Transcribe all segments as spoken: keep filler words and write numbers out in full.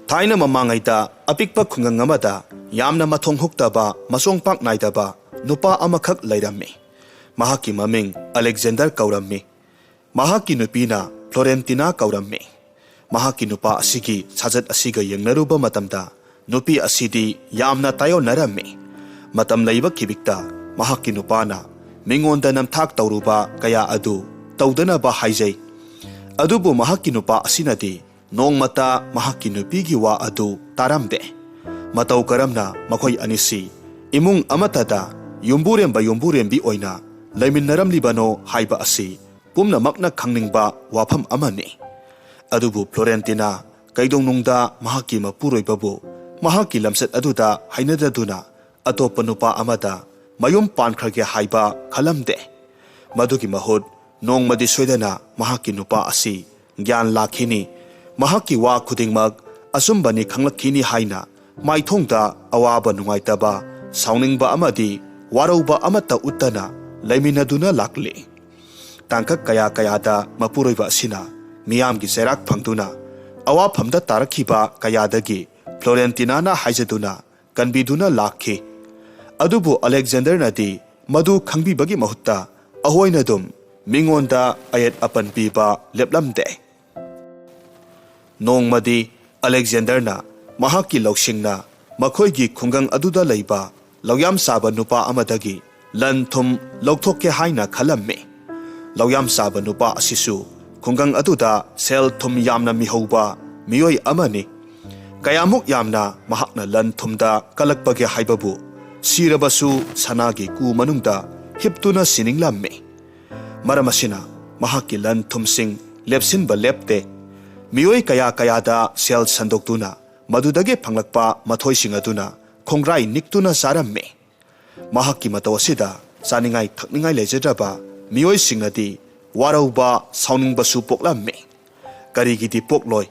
ꯊꯥꯏꯅ ꯃꯃꯥꯡꯉꯩꯗ ꯑꯄꯤꯛꯄ ꯈꯨꯡꯒꯪ ꯑꯃꯗ ꯌꯥꯝꯅ ꯃꯊꯣꯡ ꯍꯨꯛꯇꯕ, ꯃꯁꯣꯡ ꯄꯥꯛ ꯅꯥꯏꯗꯕ ꯅꯨꯄꯥ ꯑꯃꯈꯛ ꯂꯩꯔꯝꯃꯤ꯫ ꯃꯍꯥꯛꯀꯤ ꯃꯃꯤꯡ ꯑꯂꯦꯛꯖꯦꯟꯗꯔ ꯀꯧꯔꯝꯃꯤ꯫ ꯃꯍꯥꯛꯀꯤ ꯅꯨꯄꯤꯅ ꯐ꯭ꯂꯣꯔꯦꯟꯇꯤꯅꯥ ꯀꯧꯔꯝꯃꯤ꯫ ꯃꯍꯥꯛꯀꯤ ꯅꯨꯄꯥ ꯑꯁꯤꯒꯤ ꯁꯥꯖꯠ ꯑꯁꯤꯒ ꯌꯦꯡꯅꯔꯨꯕ ꯃꯇꯝꯗ, ꯅꯨꯄꯤ ꯑꯁꯤꯗꯤ ꯌꯥꯝꯅ ꯇꯥꯏꯑꯣꯟꯅꯔꯝꯃꯤ꯫ ꯃꯇꯝ ꯂꯩꯕ ꯈꯤꯕꯤꯛꯇ ꯃꯍꯥꯛꯀꯤ ꯅꯨꯄꯥꯅ ꯃꯤꯉꯣꯟꯗ ꯅꯝꯊꯥꯛ ꯇꯧꯔꯨꯕ ꯀꯌꯥ ꯑꯗꯨ ꯇꯧꯗꯅꯕ ꯍꯥꯏꯖꯩ꯫ ꯑꯗꯨꯕꯨ ꯃꯍꯥꯛꯀꯤ ꯅꯨꯄꯥ ꯑꯁꯤꯅꯗꯤ ꯅꯣꯡꯃꯇ ꯃꯍꯥꯛꯀꯤ ꯅꯨꯄꯤꯒꯤ ꯋꯥ ꯑꯗꯨ ꯇꯥꯔꯝꯗꯦ꯫ ꯃꯇꯧ ꯀꯔꯝꯅ ꯃꯈꯣꯏ ꯑꯅꯤꯁꯤ ꯏꯃꯨꯡ ꯑꯃꯠꯇꯗ ꯌꯨꯝꯕꯨꯔꯦꯝꯕ ꯌꯨꯝꯕꯨꯔꯦꯝꯕꯤ ꯑꯣꯏꯅ ꯂꯩꯃꯤꯟꯅꯔꯝꯂꯤꯕꯅꯣ ꯍꯥꯏꯕ ꯑꯁꯤ ꯄꯨꯝꯅꯃꯛꯅ ꯈꯪꯅꯤꯡꯕ ꯋꯥꯐꯝ ꯑꯃꯅꯤ꯫ ꯑꯗꯨꯕꯨ ꯐ꯭ꯂꯣꯔꯦꯟꯇꯤꯅꯥ ꯀꯩꯗꯧꯅꯨꯡꯗ ꯃꯍꯥꯛꯀꯤ ꯃꯄꯨꯔꯣꯏꯕꯕꯨ ꯃꯍꯥꯛꯀꯤ ꯂꯝꯆꯠ ꯑꯗꯨꯗ ꯍꯩꯅꯗꯗꯨꯅ ꯑꯇꯣꯞꯄ ꯅꯨꯄꯥ ꯑꯃꯗ ꯃꯌꯨꯝ ꯄꯥꯟꯈ꯭ꯔꯒꯦ ꯍꯥꯏꯕ ꯈꯜꯂꯝꯗꯦ꯫ ꯃꯗꯨꯒꯤ ꯃꯍꯨꯠ ꯅꯣꯡꯃꯗꯤ ꯁꯣꯏꯗꯅ ꯃꯍꯥꯛꯀꯤ ꯅꯨꯄꯥ ꯑꯁꯤ ꯒ꯭ꯌꯥꯟ ꯂꯥꯛꯈꯤꯅꯤ, ꯃꯍꯥꯛꯀꯤ ꯋꯥ ꯈꯨꯗꯤꯡꯃꯛ ꯑꯆꯨꯝꯕꯅꯤ ꯈꯪꯂꯛꯈꯤꯅꯤ ꯍꯥꯏꯅ ꯃꯥꯏꯊꯣꯡꯗ ꯑꯋꯥꯕ ꯅꯨꯡꯉꯥꯏꯇꯕ, ꯁꯥꯎꯅꯤꯡꯕ ꯑꯃꯗꯤ ꯋꯥꯔꯧꯕ ꯑꯃꯠꯇ ꯎꯠꯇꯅ ꯂꯩꯃꯤꯟꯅꯗꯨꯅ ꯂꯥꯛꯂꯤ꯫ ꯇꯥꯡꯀꯛ ꯀꯌꯥ ꯀꯌꯥꯗ ꯃꯄꯨꯔꯣꯏꯕ ꯑꯁꯤꯅ ꯃꯤꯌꯥꯝꯒꯤ ꯆꯩꯔꯥꯛ ꯐꯪꯗꯨꯅ ꯑꯋꯥꯐꯝꯗ ꯇꯥꯔꯛꯈꯤꯕ ꯀꯌꯥꯗꯒꯤ ꯐ꯭ꯂꯣꯔꯦꯟꯇꯤꯅꯥꯅ ꯍꯥꯏꯖꯗꯨꯅ ꯀꯟꯕꯤꯗꯨꯅ ꯂꯥꯛꯈꯤ꯫ ꯑꯗꯨꯕꯨ ꯑꯂꯦꯛꯖꯦꯟꯗꯔꯅꯗꯤ ꯃꯗꯨ ꯈꯪꯕꯤꯕꯒꯤ ꯃꯍꯨꯠꯇ ꯑꯍꯣꯏꯅꯗꯨꯝ ꯃꯤꯉꯣꯟꯗ ꯑꯌꯦꯠ ꯑꯄꯟ ꯄꯤꯕ ꯂꯦꯞꯂꯝꯗꯦ꯫ ꯅꯣꯡꯃꯗꯤ ꯑꯂꯦꯛꯖꯦꯟꯗꯔꯅ ꯃꯍꯥꯛꯀꯤ ꯂꯧꯁꯤꯡꯅ ꯃꯈꯣꯏꯒꯤ ꯈꯨꯡꯒꯪ ꯑꯗꯨꯗ ꯂꯩꯕ ꯂꯧꯌꯥꯝ ꯆꯥꯕ ꯅꯨꯄꯥ ꯑꯃꯗꯒꯤ ꯂꯟ ꯊꯨꯝ ꯂꯧꯊꯣꯛꯀꯦ ꯍꯥꯏꯅ ꯈꯜꯂꯝꯃꯤ꯫ ꯂꯧꯌꯥꯝ ꯆꯥꯕ ꯅꯨꯄꯥ ꯑꯁꯤꯁꯨ ꯈꯨꯡꯒꯪ ꯑꯗꯨꯗ ꯁꯦꯜ ꯊꯨꯝ ꯌꯥꯝꯅ ꯃꯤꯍꯧꯕ ꯃꯤꯑꯣꯏ ꯑꯃꯅꯤ꯫ ꯀꯌꯥꯃꯨꯛ ꯌꯥꯝꯅ ꯃꯍꯥꯛꯅ ꯂꯟ ꯊꯨꯝꯗ ꯀꯜꯂꯛꯄꯒꯦ ꯍꯥꯏꯕꯕꯨ ꯁꯤꯔꯕꯁꯨ ꯁꯅꯥꯒꯤ ꯀꯨ ꯃꯅꯨꯡꯗ ꯍꯤꯞꯇꯨꯅ ꯁꯤꯅꯤꯡꯂꯝꯃꯤ꯫ ꯃꯔꯝ ꯑꯁꯤꯅ ꯃꯍꯥꯛꯀꯤ ꯂꯟ ꯊꯨꯝꯁꯤꯡ ꯂꯦꯞꯁꯤꯟꯕ ꯂꯦꯞꯇꯦ꯫ ꯃꯤꯑꯣꯏ ꯀꯌꯥ ꯀꯌꯥꯗ ꯁꯦꯜ ꯁꯟꯗꯣꯛꯇꯨꯅ ꯃꯗꯨꯗꯒꯤ ꯐꯪꯂꯛꯄ ꯃꯊꯣꯏꯁꯤꯡ ꯑꯗꯨꯅ ꯈꯣꯡꯒ꯭ꯔꯥꯏ ꯅꯤꯛꯇꯨꯅ ꯆꯥꯔꯝꯃꯤ꯫ ꯃꯍꯥꯛꯀꯤ ꯃꯇꯧ ꯑꯁꯤꯗ ꯆꯥꯅꯤꯡꯉꯥꯏ ꯊꯛꯅꯤꯡꯉꯥꯏ ꯂꯩꯖꯗ꯭ꯔꯕ ꯃꯤꯑꯣꯏꯁꯤꯡꯅꯗꯤ ꯋꯥꯔꯧꯕ, ꯁꯥꯎꯅꯤꯡꯕꯁꯨ ꯄꯣꯛꯂꯝꯃꯤ꯫ ꯀꯔꯤꯒꯤꯗꯤ ꯄꯣꯛꯂꯣꯏ?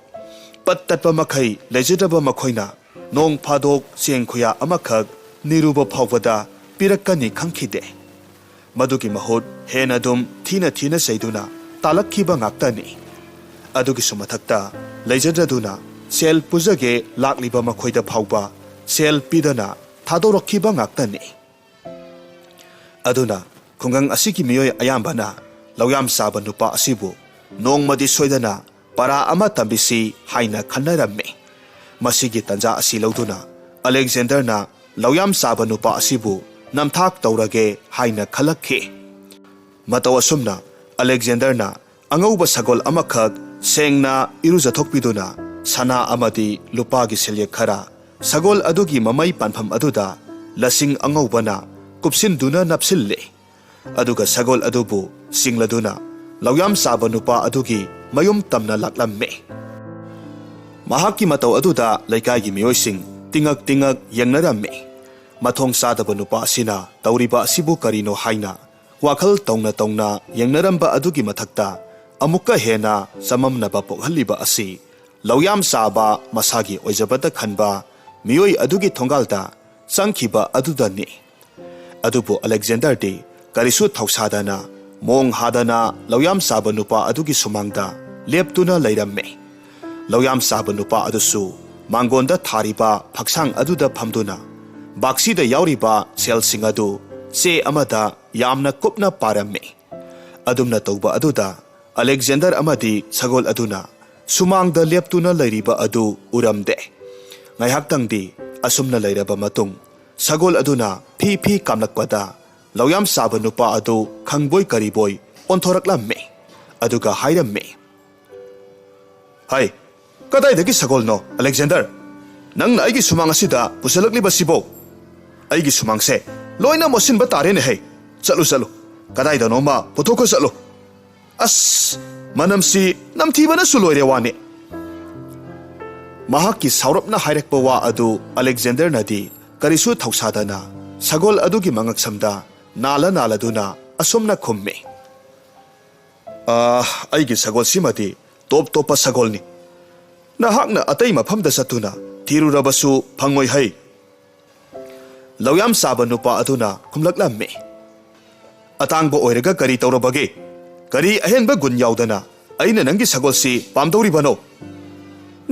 ꯄꯠ ꯇꯠꯄ ꯃꯈꯩ ꯂꯩꯖꯗ꯭ꯔꯕ ꯃꯈꯣꯏꯅ ꯅꯣꯡ ꯐꯥꯗꯣꯛ ꯆꯦꯡ ꯈꯨꯌꯥ ꯑꯃꯈꯛ ꯅꯤꯔꯨꯕ ꯐꯥꯎꯕꯗ ꯄꯤꯔꯛꯀꯅꯤ ꯈꯪꯈꯤꯗꯦ꯫ ꯃꯗꯨꯒꯤ ꯃꯍꯨꯠ ꯍꯦꯟꯅ ꯑꯗꯨꯝ ꯊꯤꯅ ꯊꯤꯅ ꯆꯩꯗꯨꯅ ꯇꯥꯜꯂꯛꯈꯤꯕ ꯉꯥꯛꯇꯅꯤ꯫ ꯑꯗꯨꯒꯤꯁꯨ ꯃꯊꯛꯇ ꯂꯩꯖꯗ꯭ꯔꯗꯨꯅ ꯁꯦꯜ ꯄꯨꯖꯒꯦ ꯂꯥꯛꯂꯤꯕ ꯃꯈꯣꯏꯗ ꯐꯥꯎꯕ ꯁꯦꯜ ꯄꯤꯗꯅ ꯊꯥꯗꯣꯔꯛꯈꯤꯕ ꯉꯥꯛꯇꯅꯤ꯫ ꯑꯗꯨꯅ ꯈꯨꯡꯒꯪ ꯑꯁꯤꯒꯤ ꯃꯤꯑꯣꯏ ꯑꯌꯥꯝꯕꯅ ꯂꯧꯌꯥꯝ ꯆꯥꯕ ꯅꯨꯄꯥ ꯑꯁꯤꯕꯨ ꯅꯣꯡꯃꯗꯤ ꯁꯣꯏꯗꯅ ꯄꯔꯥ ꯑꯃ ꯇꯝꯕꯤꯁꯤ ꯍꯥꯏꯅ ꯈꯟꯅꯔꯝꯃꯤ꯫ ꯃꯁꯤꯒꯤ ꯇꯥꯟꯖꯥ ꯑꯁꯤ ꯂꯧꯗꯨꯅ ꯑꯂꯦꯛꯖꯦꯟꯗꯔꯅ ꯂꯧꯌꯥꯝ ꯆꯥꯕ ꯅꯨꯄꯥ ꯑꯁꯤꯕꯨ ꯅꯝꯊꯥꯛ ꯇꯧꯔꯒꯦ ꯍꯥꯏꯅ ꯈꯜꯂꯛꯈꯤ꯫ ꯃꯇꯧ ꯑꯁꯨꯝꯅ ꯑꯂꯦꯛꯖꯦꯟꯗꯔꯅ ꯑꯉꯧꯕ ꯁꯒꯣꯜ ꯑꯃꯈꯛ ꯁꯦꯡꯅ ꯏꯔꯨꯖꯊꯣꯛꯄꯤꯗꯨꯅ ꯁꯅꯥ ꯑꯃꯗꯤ ꯂꯨꯄꯥꯒꯤ ꯁꯦꯜꯌꯦꯛ ꯈꯔ ꯁꯒꯣꯜ ꯑꯗꯨꯒꯤ ꯃꯃꯩ ꯄꯥꯟꯐꯝ ꯑꯗꯨꯗ ꯂꯁꯤꯡ ꯑꯉꯧꯕꯅ ꯀꯨꯞꯁꯤꯟꯗꯨꯅ ꯅꯞꯁꯤꯜꯂꯦ꯫ ꯑꯗꯨꯒ ꯁꯒꯣꯜ ꯑꯗꯨꯕꯨ ꯆꯤꯡꯂꯗꯨꯅ ꯂꯧꯌꯥꯝ ꯆꯥꯕ ꯅꯨꯄꯥ ꯑꯗꯨꯒꯤ ꯃꯌꯨꯝ ꯇꯝꯅ ꯂꯥꯛꯂꯝꯃꯤ꯫ ꯃꯍꯥꯛꯀꯤ ꯃꯇꯧ ꯑꯗꯨꯗ ꯂꯩꯀꯥꯏꯒꯤ ꯃꯤꯑꯣꯏꯁꯤꯡ ꯇꯤꯉꯛ ꯇꯤꯉꯛ ꯌꯦꯡꯅꯔꯝꯃꯤ꯫ ꯃꯊꯣꯡ ꯆꯥꯗꯕ ꯅꯨꯄꯥ ꯑꯁꯤꯅ ꯇꯧꯔꯤꯕ ꯑꯁꯤꯕꯨ ꯀꯔꯤꯅꯣ ꯍꯥꯏꯅ ꯋꯥꯈꯜ ꯇꯧꯅ ꯇꯧꯅ ꯌꯦꯡꯅꯔꯝꯕ ꯑꯗꯨꯒꯤ ꯃꯊꯛꯇ ꯑꯃꯨꯛꯀ ꯍꯦꯟꯅ ꯆꯃꯝꯅꯕ ꯄꯣꯛꯍꯜꯂꯤꯕ ꯑꯁꯤ ꯂꯧꯌꯥꯝ ꯆꯥꯕ ꯃꯁꯥꯒꯤ ꯑꯣꯏꯖꯕꯇ ꯈꯟꯕ ꯃꯤꯑꯣꯏ ꯑꯗꯨꯒꯤ ꯊꯣꯡꯒꯥꯜꯗ ꯆꯪꯈꯤꯕ ꯑꯗꯨꯗꯅꯤ꯫ ꯑꯗꯨꯕꯨ ꯑꯂꯦꯛꯖꯦꯟꯗꯔꯗꯤ ꯀꯔꯤꯁꯨ ꯊꯧꯁꯥꯗꯅ ꯃꯣꯡ ꯍꯥꯗꯅ ꯂꯧꯌꯥꯝ ꯆꯥꯕ ꯅꯨꯄꯥ ꯑꯗꯨꯒꯤ ꯁꯨꯃꯥꯡꯗ ꯂꯦꯞꯇꯨꯅ ꯂꯩꯔꯝꯃꯤ꯫ ꯂꯧꯌꯥꯝ ꯆꯥꯕ ꯅꯨꯄꯥ ꯑꯗꯨꯁꯨ ꯃꯥꯡꯒꯣꯟꯗ ꯊꯥꯔꯤꯕ ꯐꯛꯁꯥꯡ ꯑꯗꯨꯗ ꯐꯝꯗꯨꯅ ꯕꯥꯛꯁꯤꯗ ꯌꯥꯎꯔꯤꯕ ꯁꯦꯜꯁꯤꯡ ꯑꯗꯨ ꯆꯦ ꯑꯃꯗ ꯌꯥꯝꯅ ꯀꯨꯞꯅ ꯄꯥꯔꯝꯃꯤ꯫ ꯑꯗꯨꯝꯅ ꯇꯧꯕ ꯑꯗꯨꯗ ꯑꯂꯦꯛꯖꯦꯟꯗꯔ ꯑꯃꯗꯤ ꯁꯒꯣꯜ ꯑꯗꯨꯅ ꯁꯨꯃꯥꯡꯗ ꯂꯦꯞꯇꯨꯅ ꯂꯩꯔꯤꯕ ꯑꯗꯨ ꯎꯔꯝꯗꯦ꯫ ꯉꯥꯏꯍꯥꯛꯇꯪꯗꯤ ꯑꯁꯨꯝꯅ ꯂꯩꯔꯕ ꯃꯇꯨꯡ ꯁꯒꯣꯜ ꯑꯗꯨꯅ ꯐꯤ ꯐꯤ ꯀꯥꯝꯂꯛꯄꯗ ꯂꯧꯌꯥꯝ ꯆꯥꯕ ꯅꯨꯄꯥ ꯑꯗꯨ ꯈꯪꯕꯣꯏ ꯀꯔꯤꯕꯣꯏ ꯑꯣꯟꯊꯣꯔꯛꯂꯝꯃꯤ꯫ ꯑꯗꯨꯒ ꯍꯥꯏꯔꯝꯃꯤ, "ꯍꯩ, ꯀꯗꯥꯏꯗꯒꯤ ꯁꯒꯣꯜꯅꯣ, ꯑꯂꯦꯛꯖꯦꯟꯗꯔ? ꯅꯪꯅ ꯑꯩꯒꯤ ꯁꯨꯃꯥꯡ ꯑꯁꯤꯗ ꯄꯨꯁꯤꯜꯂꯛꯂꯤꯕꯁꯤꯕꯣ? ꯑꯩꯒꯤ ꯁꯨꯃꯥꯡꯁꯦ ꯂꯣꯏꯅ ꯃꯣꯠꯁꯤꯟꯕ ꯇꯥꯔꯦꯅꯦ ꯍꯩ꯫ ꯆꯠꯂꯨ, ꯆꯠꯂꯨ, ꯀꯗꯥꯏꯗꯅꯣꯃ ꯄꯨꯊꯣꯛꯈꯣ ꯆꯠꯂꯨ꯫ ꯑꯁ, ꯃꯅꯝꯁꯤ ꯅꯝꯊꯤꯕꯅꯁꯨ ꯂꯣꯏꯔꯦ ꯋꯥꯅꯤ꯫" ꯃꯍꯥꯛꯀꯤ ꯁꯥꯎꯔꯞꯅ ꯍꯥꯏꯔꯛꯄ ꯋꯥ ꯑꯗꯨ ꯑꯂꯦꯛꯖꯦꯟꯗꯔꯅꯗꯤ ꯀꯔꯤꯁꯨ ꯊꯧꯁꯥꯗꯅ ꯁꯒꯣꯜ ꯑꯗꯨꯒꯤ ꯃꯉꯛꯁꯝꯗ ꯅꯥꯜꯂ ꯅꯥꯜꯂꯗꯨꯅ ꯑꯁꯨꯝꯅ ꯈꯨꯝꯃꯤ, "ꯑꯥ, ꯑꯩꯒꯤ ꯁꯒꯣꯜꯁꯤꯃꯗꯤ ꯇꯣꯞ ꯇꯣꯞꯄ ꯁꯒꯣꯜꯅꯤ꯫ ꯅꯍꯥꯛꯅ ꯑꯇꯩ ꯃꯐꯝꯗ ꯆꯠꯇꯨꯅ ꯊꯤꯔꯨꯔꯕꯁꯨ ꯐꯪꯉꯣꯏ ꯍꯩ꯫" ꯂꯧꯌꯥꯝ ꯆꯥꯕ ꯅꯨꯄꯥ ꯑꯗꯨꯅ ꯈꯨꯝꯂꯛꯂꯝꯃꯤ, "ꯑꯇꯥꯡꯕ ꯑꯣꯏꯔꯒ ꯀꯔꯤ ꯇꯧꯔꯕꯒꯦ? ꯀꯔꯤ ꯑꯍꯦꯟꯕ ꯒꯨꯟ ꯌꯥꯎꯗꯅ ꯑꯩꯅ ꯅꯪꯒꯤ ꯁꯒꯣꯜꯁꯤ ꯄꯥꯝꯗꯧꯔꯤꯕꯅꯣ?"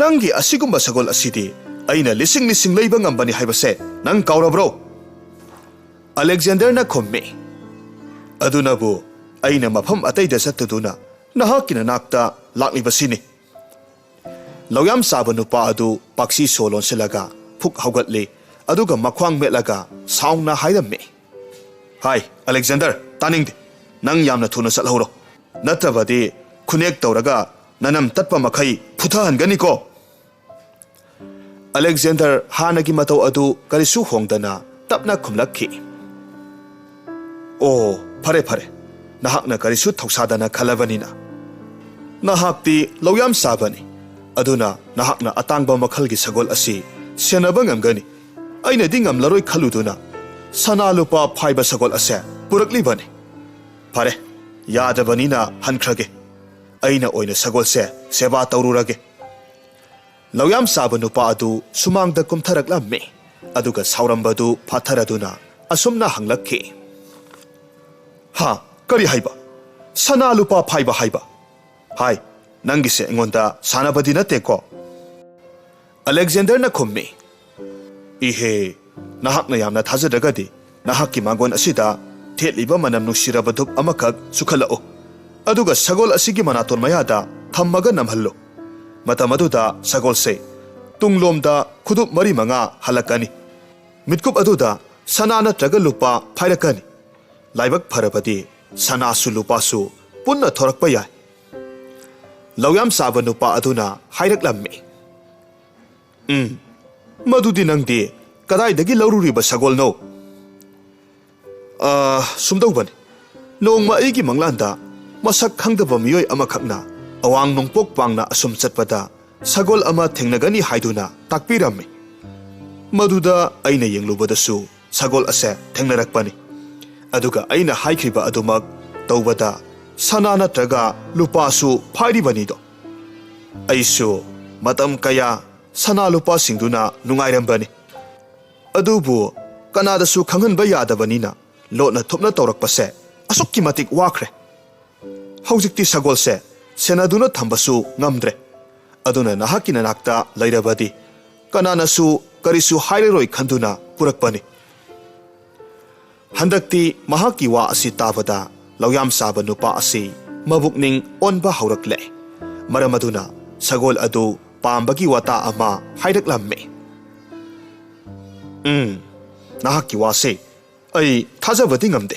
"ꯅꯪꯒꯤ ꯑꯁꯤꯒꯨꯝꯕ ꯁꯒꯣꯜ ꯑꯁꯤꯗꯤ ꯑꯩꯅ ꯂꯤꯁꯤꯡ ꯂꯤꯁꯤꯡ ꯂꯩꯕ ꯉꯝꯕꯅꯤ ꯍꯥꯏꯕꯁꯦ ꯅꯪ ꯀꯥꯎꯔꯕ꯭ꯔꯣ?" ꯑꯂꯦꯛꯖꯦꯟꯗꯔꯅ ꯈꯨꯝꯃꯤ, "ꯑꯗꯨꯅꯕꯨ ꯑꯩꯅ ꯃꯐꯝ ꯑꯇꯩꯗ ꯆꯠꯇꯗꯨꯅ ꯅꯍꯥꯛꯀꯤ ꯅꯅꯥꯛꯇ ꯂꯥꯛꯂꯤꯕꯁꯤꯅꯤ꯫" ꯂꯧꯌꯥꯝ ꯆꯥꯕ ꯅꯨꯄꯥ ꯑꯗꯨ ꯄꯥꯛꯁꯤ ꯁꯣ ꯂꯣꯟꯁꯤꯜꯂꯒ ꯐꯨꯛ ꯍꯧꯒꯠꯂꯤ, ꯑꯗꯨꯒ ꯃꯈ꯭ꯋꯥꯡ ꯃꯦꯠꯂꯒ ꯁꯥꯎꯅ ꯍꯥꯏꯔꯝꯃꯤ, "ꯍꯥꯏ, ꯑꯂꯦꯛꯖꯦꯟꯗꯔ, ꯇꯥꯅꯤꯡꯗꯦ꯫ ꯅꯪ ꯌꯥꯝꯅ ꯊꯨꯅ ꯆꯠꯍꯧꯔꯣ, ꯅꯠꯇ꯭ꯔꯕꯗꯤ ꯈꯨꯅꯦꯛ ꯇꯧꯔꯒ ꯅꯅꯝ ꯇꯠꯄ ꯃꯈꯩ ꯐꯨꯊꯍꯟꯒꯅꯤꯀꯣ꯫" ꯑꯂꯦꯛꯖꯦꯟꯗꯔ ꯍꯥꯟꯅꯒꯤ ꯃꯇꯧ ꯑꯗꯨ ꯀꯔꯤꯁꯨ ꯍꯣꯡꯗꯅ ꯇꯞꯅ ꯈꯨꯝꯂꯛꯈꯤ, "ꯑꯣ, ꯐꯔꯦ, ꯐꯔꯦ, ꯅꯍꯥꯛꯅ ꯀꯔꯤꯁꯨ ꯊꯧꯁꯥꯗꯅ ꯈꯜꯂꯕꯅꯤꯅ꯫ ꯅꯍꯥꯛꯇꯤ ꯂꯧꯌꯥꯝ ꯆꯥꯕꯅꯤ, ꯑꯗꯨꯅ ꯅꯍꯥꯛꯅ ꯑꯇꯥꯡꯕ ꯃꯈꯜꯒꯤ ꯁꯒꯣꯜ ꯑꯁꯤ ꯁꯦꯟꯅꯕ ꯉꯝꯒꯅꯤ꯫ ꯑꯩꯅꯗꯤ ꯉꯝꯂꯔꯣꯏ ꯈꯜꯂꯨꯗꯨꯅ ꯁꯅꯥ ꯂꯨꯄꯥ ꯐꯥꯏꯕ ꯁꯒꯣꯜ ꯑꯁꯦ ꯄꯨꯔꯛꯂꯤꯕꯅꯤ꯫ ꯐꯔꯦ, ꯌꯥꯗꯕꯅꯤꯅ ꯍꯟꯈ꯭ꯔꯒꯦ꯫ ꯑꯩꯅ ꯑꯣꯏꯅ ꯁꯒꯣꯜꯁꯦ ꯁꯦꯕꯥ ꯇꯧꯔꯨꯔꯒꯦ꯫" ꯂꯧꯌꯥꯝ ꯆꯥꯕ ꯅꯨꯄꯥ ꯑꯗꯨ ꯁꯨꯃꯥꯡꯗ ꯀꯨꯝꯊꯔꯛꯂꯝꯃꯤ, ꯑꯗꯨꯒ ꯁꯥꯎꯔꯝꯕꯗꯨ ꯐꯥꯊꯔꯗꯨꯅ ꯑꯁꯨꯝꯅ ꯍꯪꯂꯛꯈꯤ, "ꯍꯥ? ꯀꯔꯤ ꯍꯥꯏꯕ? ꯁꯅꯥ ꯂꯨꯄꯥ ꯐꯥꯏꯕ ꯍꯥꯏꯕ? ꯍꯥꯏ, ꯅꯪꯒꯤꯁꯦ ꯑꯩꯉꯣꯟꯗ ꯁꯥꯟꯅꯕꯗꯤ ꯅꯠꯇꯦꯀꯣ?" ꯑꯂꯦꯛꯖꯦꯟꯗꯔꯅ ꯈꯨꯝꯃꯤ, "ꯏꯍꯦ, ꯅꯍꯥꯛꯅ ꯌꯥꯝꯅ ꯊꯥꯖꯗ꯭ꯔꯒꯗꯤ ꯅꯍꯥꯛꯀꯤ ꯃꯥꯡꯒꯣꯟ ꯑꯁꯤꯗ ꯊꯦꯠꯂꯤꯕ ꯃꯅꯝ ꯅꯨꯡꯁꯤꯔꯕ ꯙꯨꯞ ꯑꯃꯈꯛ ꯁꯨꯈꯠꯂꯛꯎ, ꯑꯗꯨꯒ ꯁꯒꯣꯜ ꯑꯁꯤꯒꯤ ꯃꯅꯥꯇꯣꯟ ꯃꯌꯥꯗ ꯊꯝꯃꯒ ꯅꯝꯍꯜꯂꯨ꯫" ꯃꯇꯝ ꯑꯗꯨꯗ ꯁꯒꯣꯜꯁꯦ ꯇꯨꯡꯂꯣꯝꯗ ꯈꯨꯗꯨꯞ ꯃꯔꯤ ꯃꯉꯥ ꯍꯜꯂꯛꯀꯅꯤ꯫ ꯃꯤꯠꯀꯨꯞ ꯑꯗꯨꯗ ꯁꯅꯥ ꯅꯠꯇ꯭ꯔꯒ ꯂꯨꯄꯥ ꯐꯥꯏꯔꯛꯀꯅꯤ꯫ ꯂꯥꯏꯕꯛ ꯐꯔꯕꯗꯤ ꯁꯅꯥꯁꯨ ꯂꯨꯄꯥꯁꯨ ꯄꯨꯟꯅ ꯊꯣꯔꯛꯄ ꯌꯥꯏ꯫ ꯂꯧꯌꯥꯝ ꯆꯥꯕ ꯅꯨꯄꯥ ꯑꯗꯨꯅ ꯍꯥꯏꯔꯛꯂꯝꯃꯤ, "ꯎꯝ, ꯃꯗꯨꯗꯤ ꯅꯪꯗꯤ ꯀꯗꯥꯏꯗꯒꯤ ꯂꯧꯔꯨꯔꯤꯕ ꯁꯒꯣꯜꯅꯣ?" "ꯑ, ꯁꯨꯝꯗꯧꯕꯅꯤ꯫ ꯅꯣꯡꯃ ꯑꯩꯒꯤ ꯃꯪꯂꯥꯟꯗ ꯃꯁꯛ ꯈꯪꯗꯕ ꯃꯤꯑꯣꯏ ꯑꯃꯈꯛꯅ ꯑꯋꯥꯡ ꯅꯣꯡꯄꯣꯛ ꯄꯥꯡꯅ ꯑꯁꯨꯝ ꯆꯠꯄꯗ ꯁꯒꯣꯜ ꯑꯃ ꯊꯦꯡꯅꯒꯅꯤ ꯍꯥꯏꯗꯨꯅ ꯇꯥꯛꯄꯤꯔꯝꯃꯤ꯫ ꯃꯗꯨꯗ ꯑꯩꯅ ꯌꯦꯡꯂꯨꯕꯗꯁꯨ ꯁꯒꯣꯜ ꯑꯁꯦ ꯊꯦꯡꯅꯔꯛꯄꯅꯤ꯫ ꯑꯗꯨꯒ ꯑꯩꯅ ꯍꯥꯏꯈꯤꯕ ꯑꯗꯨꯃꯛ ꯇꯧꯕꯗ ꯁꯅꯥ ꯅꯠꯇ꯭ꯔꯒ ꯂꯨꯄꯥꯁꯨ ꯐꯥꯏꯔꯤꯕꯅꯤꯗꯣ꯫ ꯑꯩꯁꯨ ꯃꯇꯝ ꯀꯌꯥ ꯁꯅꯥ ꯂꯨꯄꯥꯁꯤꯡꯗꯨꯅ ꯅꯨꯡꯉꯥꯏꯔꯝꯕꯅꯤ꯫ ꯑꯗꯨꯕꯨ ꯀꯅꯥꯗꯁꯨ ꯈꯪꯍꯟꯕ ꯌꯥꯗꯕꯅꯤꯅ ꯂꯣꯠꯅ ꯊꯨꯞꯅ ꯇꯧꯔꯛꯄꯁꯦ ꯑꯁꯨꯛꯀꯤ ꯃꯇꯤꯛ ꯋꯥꯈ꯭ꯔꯦ꯫ ꯍꯧꯖꯤꯛꯇꯤ ꯁꯒꯣꯜꯁꯦ ꯁꯦꯟꯅꯗꯨꯅ ꯊꯝꯕꯁꯨ ꯉꯝꯗ꯭ꯔꯦ꯫ ꯑꯗꯨꯅ ꯅꯍꯥꯛꯀꯤ ꯅꯅꯥꯛꯇ ꯂꯩꯔꯕꯗꯤ ꯀꯅꯥꯅꯁꯨ ꯀꯔꯤꯁꯨ ꯍꯥꯏꯔꯔꯣꯏ ꯈꯟꯗꯨꯅ ꯄꯨꯔꯛꯄꯅꯤ꯫ ꯍꯟꯗꯛꯇꯤ ꯃꯍꯥꯛꯀꯤ ꯋꯥ ꯑꯁꯤ ꯇꯥꯕꯗ ꯂꯧꯌꯥꯝ ꯆꯥꯕ ꯅꯨꯄꯥ ꯑꯁꯤ ꯃꯕꯨꯛꯅꯤꯡ ꯑꯣꯟꯕ ꯍꯧꯔꯛꯂꯦ꯫ ꯃꯔꯝ ꯑꯗꯨꯅ ꯁꯒꯣꯜ ꯑꯗꯨ ꯄꯥꯝꯕꯒꯤ ꯋꯥꯇꯥ ꯑꯃ ꯍꯥꯏꯔꯛꯂꯝꯃꯤ꯫ "ꯎꯝ, ꯅꯍꯥꯛꯀꯤ ꯋꯥꯁꯦ ꯑꯩ ꯊꯥꯖꯕꯗꯤ ꯉꯝꯗꯦ꯫